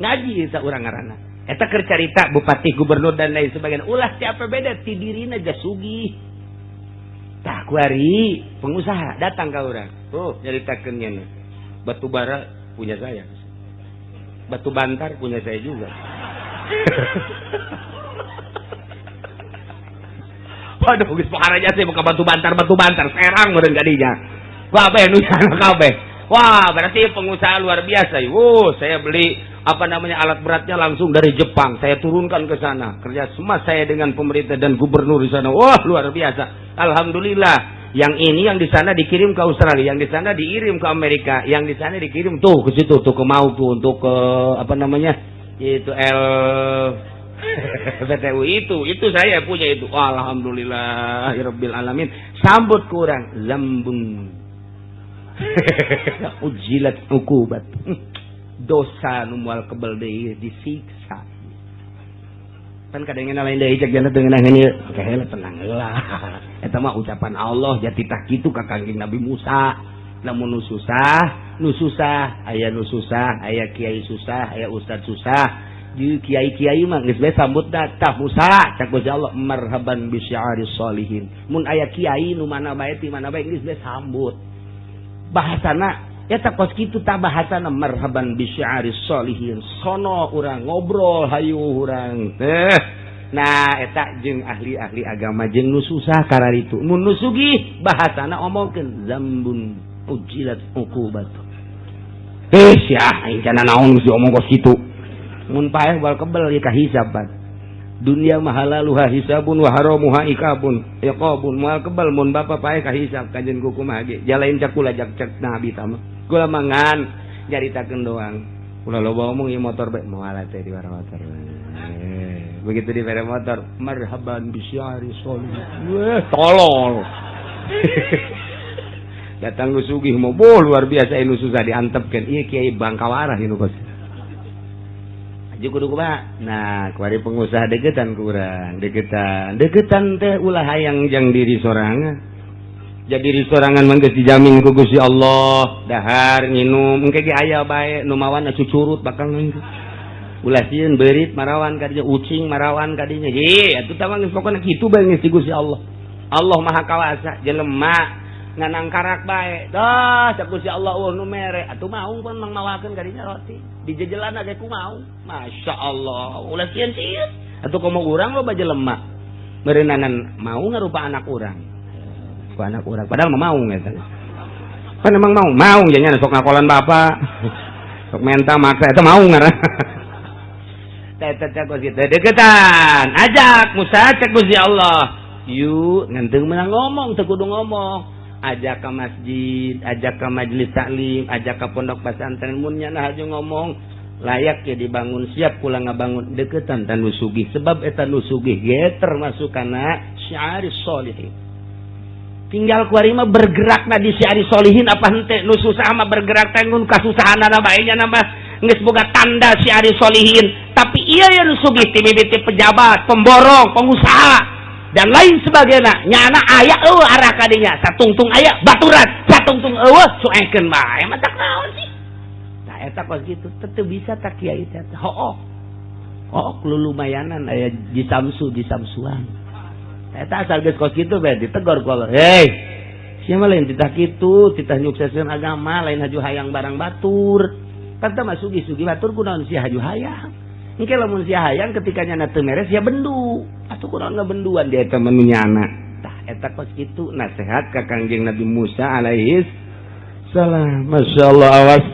Ngaji eta urang ngaranna. Eta keur carita bupati, gubernur dan lain sebagainya. Ulah ti APBD ti dirina ja sugih. Tah kuari pengusaha datang ka urang. Oh, nyaritakeun nya. Batu bara punya saya. Batu bantar punya saya juga. Waduh, geus pakaraja sih buka batu bantar Serang meureun ka dinya. Wah, kabeh nu kabeh. Wah, berarti pengusaha luar biasa. Wuh, saya beli apa namanya alat beratnya langsung dari Jepang. Saya turunkan ke sana. Kerja sama saya dengan pemerintah dan gubernur di sana. Wah, luar biasa. Alhamdulillah. Yang ini yang di sana dikirim ke Australia, yang di sana dikirim ke Amerika, yang di sana dikirim tuh ke situ tuh ke Mau tuh untuk ke apa namanya? Itu L PTU itu saya punya itu. Alhamdulillah rabbil alamin. Sambut kurang zambun. Ujilat uqubat. Dosa nu moal kebel deui disiksa. Kan kadang lain deui cek jana teu ngeunah ieu. Keheula tenang heula. Eta mah ucapan Allah jati tah kitu ka Kangjeng Nabi Musa. Lamun nu susah, aya nu susah, aya kiai susah, aya ustad susah. Di kiai-kiai mah geus bae sambut tah Musa. Cak Gusti Allah, marhaban bi syi'aris solihin. Mun aya kiai nu mana bae, ti mana bae, geus bae sambut. Bahasana eta kos kitu tah, bahasana marhaban bi syi'aris solihin. Sono urang ngobrol, hayu urang teh. Nah, eta jeung ahli-ahli agama jeung nu susah kararitu. Mun nu sugih bahasana omongkeun zambun ujilat uqubatu. Eh sia, aing kana naon geus diomong kos kitu. Mun paeh bal kebel ieu kahisaban. Dunia mah halaluha hisabun wa haramuha ikabun iqabun. Moal kebel mun bapa paeh kahisab kajen ku kumaha ge. Jalain cak kula, jak cek nabi tama. Kula mangan nyaritakeun doang. Ulah loba omong, ieu motor bae moal teh di motor. Begitu di motor, marhaban bisyari solih. Weh, tolol. Datang nu sugih mau boh luar biasa, nu susah diantepkeun. Ieu kiai bangkawarah ieu kos. Aja kudu kumaha? Nah, kuari pengusaha deketan, kurang deketan. Deketan teh ulah hayang jang diri sorangan. Jadi diri sorangan mah geus dijamin ku Gusti Allah, dahar nginum engke ge aya bae, nu mawana cucurut bakal nunggu. Ulah sieun beurit marawan kadinya, ucing marawan kadinya. Ye, atuh tah mah geus pokona kitu bae geus di Gusti Allah. Allah Maha Kawasa. Jelema nganang karak bae dah, cak Gusti Allah eueuh nu mere atuh maung pun mang mawakeun kadinya roti dijejelan ge ku maung. Masya Allah, ulah sieun-sieun atuh. Komo urang loba jelema meureunnanan mau ngarupa anak urang ku anak urang, padahal mah maung eta kan emang mau maung jadinya sok ngakolan bapak, sok menta maksa, eta maung ngaran. Teh teh kos kitu deketan. Ajak Musa, cek Gusti Allah, yuk. Ngenteng menang ngomong, teu kudu ngomong, ajak ke masjid, ajak ke majelis taklim, ajak ke pondok pesantren. Mun nyana haju ngomong layak ya dibangun, siap kula ngabangun. Deketan tan nu sugih, sebab eta nu sugih ge termasuk kana syiaris solihin. Tinggal kuari mah bergerak na di syiaris solihin apa hente. Nu susah mah bergerak teh ngun kasusahanana bae nya mah geus boga tanda syiaris solihin. Tapi iya ya, nu sugih ti mimiti pejabat, pemborong, pengusaha, dan lain sebagainya, nyana aya eueuh arah kadinya. Satungtung aya baturan, satungtung eueuh cuekeun bae mah tak naon sih. Nah, eta kos kitu teu bisa tak kiai teh. Hooh oh, lumayanan aya di samsu, di samsuan. Eta asal geus kos kitu bae ditegor ku Allah. Hei sia mah lain titah kitu, titah nyukseskeun agama, lain haju hayang barang batur. Kata mah sugih-sugih batur, kunaon sia haju hayang? Engke lamun sia hayang, ketika nyana teu meres sia bendu. Atuh kunaon ngabenduan dia eta mah nyana? Tah, eta kos kitu nasihat ka Kangjeng Nabi Musa alaihi salam. Masya Allah, awas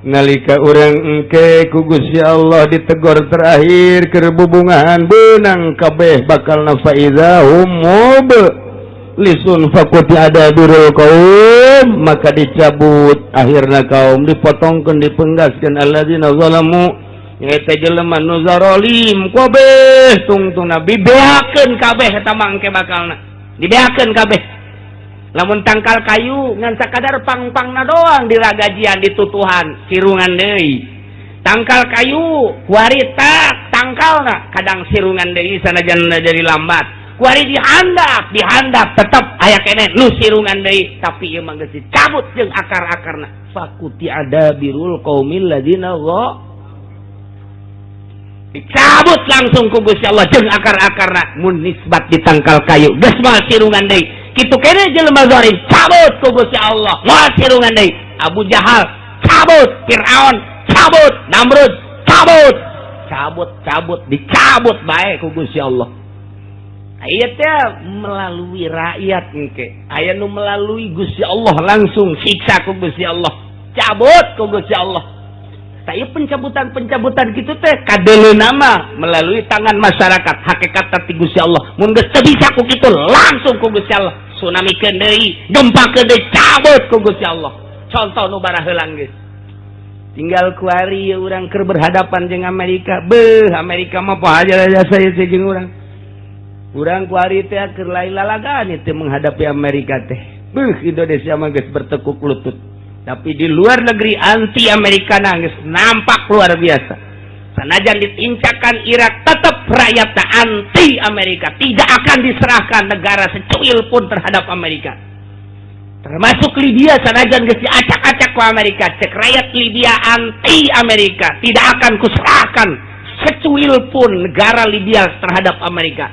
nalika urang engke ku Gusti Allah ditegor terakhir keur bubungahan, beunang kabeh bakal fa idza hum mublisun faqutia dabirul qaum, maka dicabut akhirna kaum, dipotongkeun, dipenggaskeun alladzina zalamu, eta jelema nu zarolim kabeh tungtungna dibeakeun kabeh. Eta mangke bakalna dibeakeun kabeh. Lamun tangkal kayu ngan sakadar pang-pangna doang diragajian, ditutuhan, sirungan deui. Tangkal kayu kuari tak tangkalna kadang sirungan deui, sanajan jadi lambat. Kuari dihandap, dihandap, tetep aya keneh nu sirungan deui, tapi ieu mah geus dicabut jeung akar-akarna. Faqutia dabirul qaumil ladzina, dicabut langsung ku Gusti Allah jeung akar-akarna. Mun nisbat di tangkal kayu geus moal sirungan deui, kitu kene jelema zalim cabut ku Gusti Allah, moal sirungan deui. Abu Jahal cabut, Fir'aun cabut, Namrud cabut, cabut, cabut, dicabut bae ku Gusti Allah. Aya teh melalui rakyat, engke aya nu melalui Gusti Allah langsung, siksa ku Gusti Allah, cabut ku Gusti Allah. Saya pencabutan-pencabutan gitu teh kadele nama melalui tangan masyarakat, hakikat ti Gusti Allah. Mun geus teu bisa ku kitu, langsung ku Gusti Allah tsunami deui, gempa deui, cabut ku Gusti Allah. Contoh nu baraheulang geus tinggal kuari urang keur berhadapan jeung Amerika. Beuh, Amerika mah poho aja saya jeung urang. Urang kuari teh keur lain lalagaan itu menghadapi Amerika teh. Beuh, Indonesia mah geus bertekuk lutut, tapi di luar negeri anti Amerika nangis nampak luar biasa. Sanajan ditincakan Irak, tetap rakyat anti Amerika, tidak akan diserahkan negara secuil pun terhadap Amerika. Termasuk Libya, sanajan geus diacak-acak ku Amerika, cek rakyat Libya anti Amerika, tidak akan kuserahkan Secuil pun negara Libya terhadap Amerika.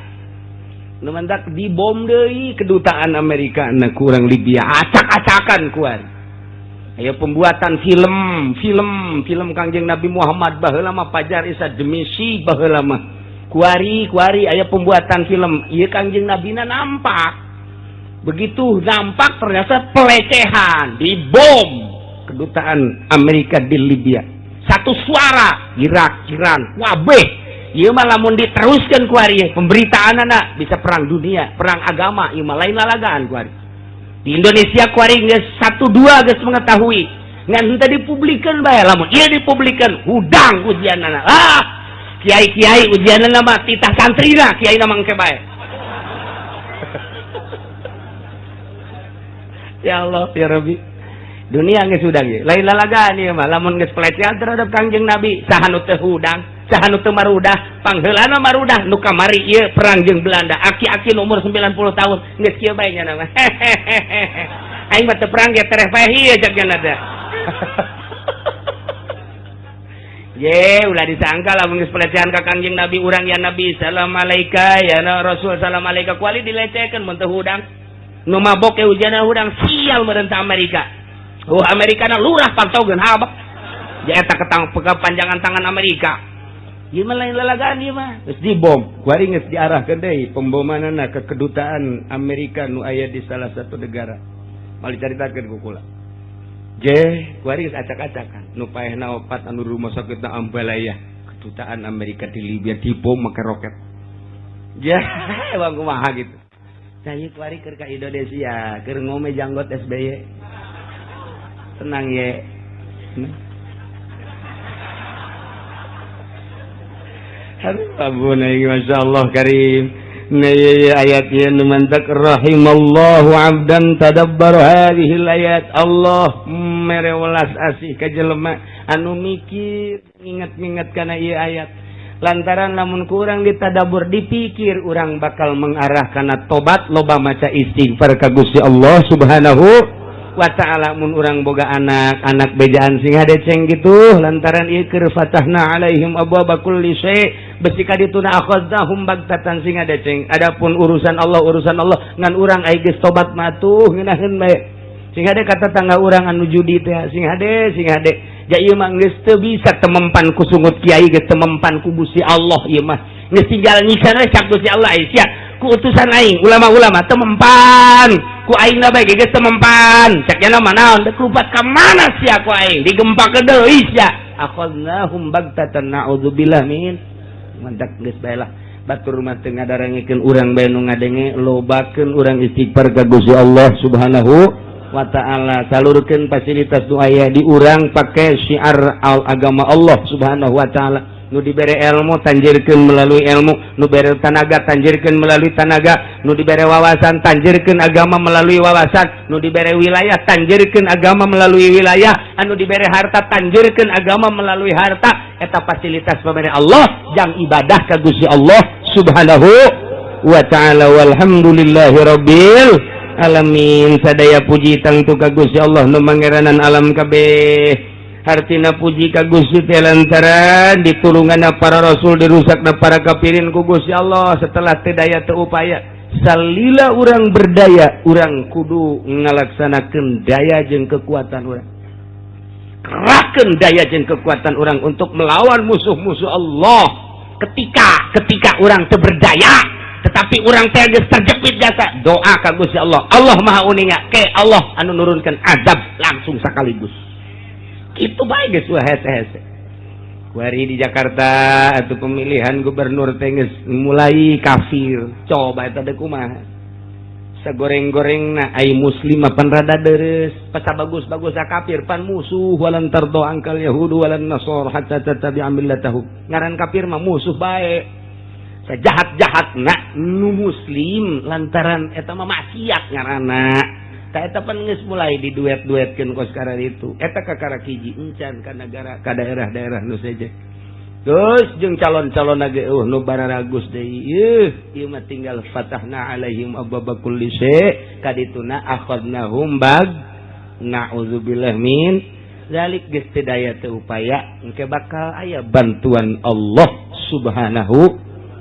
Nu mantak dibom deui kedutaan Amerika na kurang Libya acak-acakan kuari. Ayo pembuatan film, film, film Kangjeng Nabi Muhammad baheula mah pajar isa demisi baheula mah. Kuari, kuari aya pembuatan film. Ieu Kangjeng Nabina nampak. Begitu nampak ternyata pelecehan, dibom kedutaan Amerika di Libya. Satu suara Irak, Iran, wabeh. Ieu mah lamun diteruskan kuari pemberitaan anak bisa perang dunia, perang agama, ieu mah lain lalagaan kuari. Di Indonesia kuari geus satu dua geus mengetahui. Ngan henteu dipublikeun bae, lamun ieu dipublikeun hudang ujianana. Ah, kiai-kiai ujianana mah titah santrina, kiai na mangke bae. Ya Allah, ya Rabbi. Dunia geus hudang ieu. Lain lalagaan ieu mah lamun geus pelecehan terhadap Kangjeng Nabi, saha nu teu hudang, saha nu teu marudah, pangheulana marudah nu kamari ieu perang jeung Belanda. Aki-aki nu umur 90 tahun geus kieu bae nya mah. Aing mah teu perang ge tereh bae ieu cak nya teh. Ye, ulah disangka lamun geus pelecehan ka Kangjeng Nabi urang ya Nabi salam alaika ya Rasul salam alaika kuali dilecehkeun mun teu hudang. Nu mabok ge ujana hudang sial merentah Amerika. Oh Amerika na lurah pantogeun habak. Ja eta ketang kepanjangan tangan Amerika. Ieu mah lain lalagaan ieu mah. Geus dibom, kuari geus diarahkeun deui pembomanana ke kedutaan Amerika nu aya di salah satu negara. Mal dicaritakeun ku kula. Je, kuari geus acak-acakan. Nu paehna opat anu rumah sakitna Ambalaya. Kedutaan Amerika di Libya dibom make roket. Ja, emang kumaha gitu. Saya kuari keur ka Indonesia, keur ngome janggot SBY. Tenang ye. Aduh, ampun aing masyaallah karim. Nah, ayat ieu nu mantak rahimallahu abdan tadabbar hadhil ayat. Allah mere welas asih ka jelema anu mikir nginget-nginget kana ieu ayat. Lantaran lamun kurang ditadabur dipikir urang bakal mengarah kana tobat loba maca istighfar ka Gusti Allah Subhanahu wa ta'ala. Mun urang boga anak, anak bejaan sing hadeceng gitu lantaran ieu keur fatahna alaihim abwaaba kulli syai' besi ka dituna akhadnahum bagtatan sing hadeceng. Adapun urusan Allah urusan Allah ngan urang ai geus tobat mah tuh ngeunaheun bae. Sing hade kata tangga urang anu judi teh sing hade sing hade. Ja ieu mah geus teu bisa temempan ku sungut kiai geus temempan ku Gusti Allah ieu mah. Geus tinggal nyiksa we cak Gusti Allah ai sia ku utusan aing ulama-ulama temempan ku aing na bae geus temempan. Cak nya mah naon deuk lupat ka mana sia ku aing digempakeun deui sia. Akhadnahum bagtatan na'udzubillah min. Mantak geus bae lah. Batur mah teu ngadarangikeun urang bae nu ngadenge lobakeun urang istighfar ka Gusti Allah Subhanahu wa ta'ala. Salurkeun fasilitas nu aya di urang pake syiar al agama Allah Subhanahu wa ta'ala. Nu dibere ilmu tanjirkeun melalui ilmu, nu bere tanaga tanjirkeun melalui tanaga, nu dibere wawasan tanjirkeun agama melalui wawasan, nu dibere wilayah tanjirkeun agama melalui wilayah, anu dibere harta tanjirkeun agama melalui harta. Eta fasilitas pamere Allah jang ibadah ka Gusti Allah Subhanahu wa ta'ala. Walhamdulillahi rabbil alamin. Sadaya puji tangtu ka Gusti Allah nu mangeranan alam kabeh. Hartina puji ka Gusti teh lantaran ditulunganna para rasul dirusakna para kafirin ku Gusti Allah. Setelah teu daya teu upaya salila urang berdaya urang kudu ngalaksanakeun daya jeung kekuatan urang, kerahkeun daya jeung kekuatan urang untuk melawan musuh-musuh Allah. Ketika urang teu berdaya tetapi urang teh geus terjepit jasa doa ka Gusti Allah. Allah Maha uninga ke Allah anu nurunkeun azab langsung sekaligus. Itu bae geus hese-hese. Kuari di Jakarta atau pemilihan gubernur teh geus mulai kafir. Coba eta deui kumaha? Sagoreng-gorengna ai muslim pan rada deres, pasa bagus-bagus kafir pan musuh. Walan tardo angkal yahudu walan nasor hatta tattabi'a millatahum. Ngaran kafir mah musuh bae. Sajahat-jahat na nu muslim lantaran eta mah maksiat ngaranna. Ta eta pan geus mulai diduet-duetkeun kos karar itu. Eta kakara hiji encan ka negara ka daerah-daerah nu seje. Terus jeung calon-calon ge nu bararagus deui. Ieu mah tinggal fatahna alaihim abwaaba kulli syai' kadituna akhadnahum bag na'udzubillah min zalik. Geus teu daya teu upaya engke bakal aya bantuan Allah Subhanahu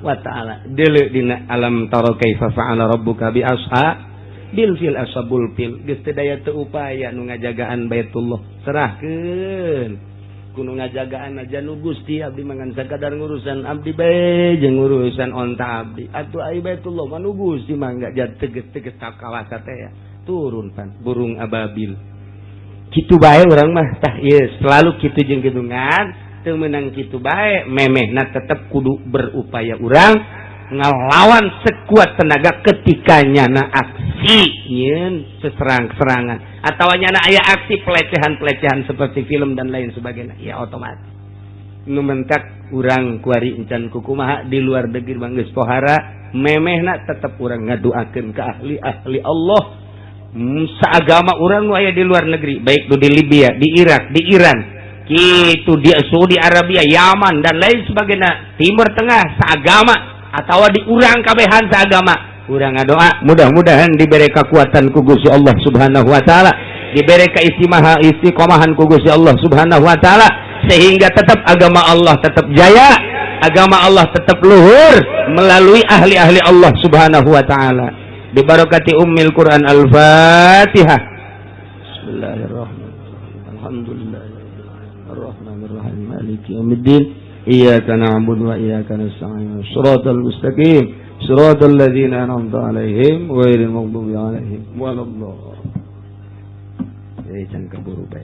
wa Ta'ala. Deuleu dina alam tara kaifa fa'ala rabbuka bi ashabil fil, ashabul fil geus teu daya teu upaya nu ngajagaan Baitullah, serahkeun ku nu ngajagaan aja nu Gusti. Abdi mah ngan sakadar ngurusan abdi bae jeung urusan onta abdi. Atuh ai Baitullah mah nu Gusti, mangga teges-teges kawasa teh ya. Turun pan burung ababil kitu bae urang mah. Tah, ieu selalu kitu jeung gedungan teu meunang kitu bae, memehna tetep kudu berupaya urang ngelawan sekuat tenaga ketika nyana aksi nyeun seserang-serangan atau nyana aya aksi pelecehan-pelecehan seperti film dan lain sebagainya, ya otomatis nu mentak urang kuari encan kukumaha di luar negeri mah geus pohara, memehna tetep urang ngaduakeun ke ahli-ahli Allah seagama urang nu aya di luar negeri, baik itu di Libya, di Irak, di Iran gitu, di Saudi Arabia, Yaman, dan lain sebagainya, Timur Tengah seagama atau di urang kabehan seagama, urang ngadoa mudah-mudahan diberi kekuatan ku Gusti Allah Subhanahu wa Taala, diberi keistimewa istiqomahan ku Gusti Allah Subhanahu wa Taala, sehingga tetap agama Allah tetap jaya, agama Allah tetap luhur melalui ahli-ahli Allah Subhanahu wa Taala. Bibarakati ummil Quran. Al-Fatihah. Bismillahirrahmanirrahim. Alhamdulillah arrahmanirrahim, maliki yaumiddin, iyyaka na'budu wa iyyaka nasta'in, shiratal mustaqim, shiratal ladzina an'amta 'alaihim ghairil maghdubi 'alaihim waladdallin. Can keburu bae.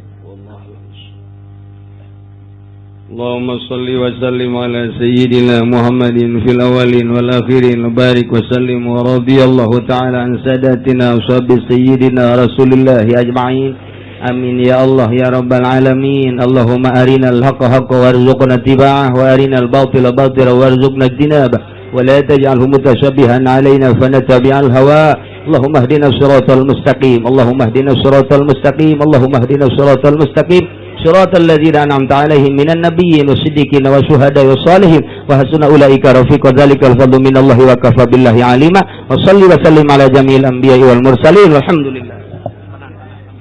اللهم صل وسلم على سيدنا محمد في الأولين والآخرين وبارك وسلم، ورضي الله تعالى عن ساداتنا وصحب سيدنا رسول الله أجمعين. آمين يا الله يا رب العالمين. اللهم أرنا الحق حقا وارزقنا اتباعه، وأرنا الباطل باطلا وارزقنا اجتنابه، ولا تجعله متشابها علينا فنتبع الهوى. اللهم اهدنا الصراط المستقيم، اللهم اهدنا الصراط المستقيم، اللهم اهدنا الصراط المستقيم، صراط الذين أنعمت عليهم من النبيين والصديقين والشهداء والصالحين، وحسن أولئك رفيقا. ذلك الفضل من الله وكفى بالله عليما. وصل وسلم على جميع الأنبياء والمرسلين، والحمد لله.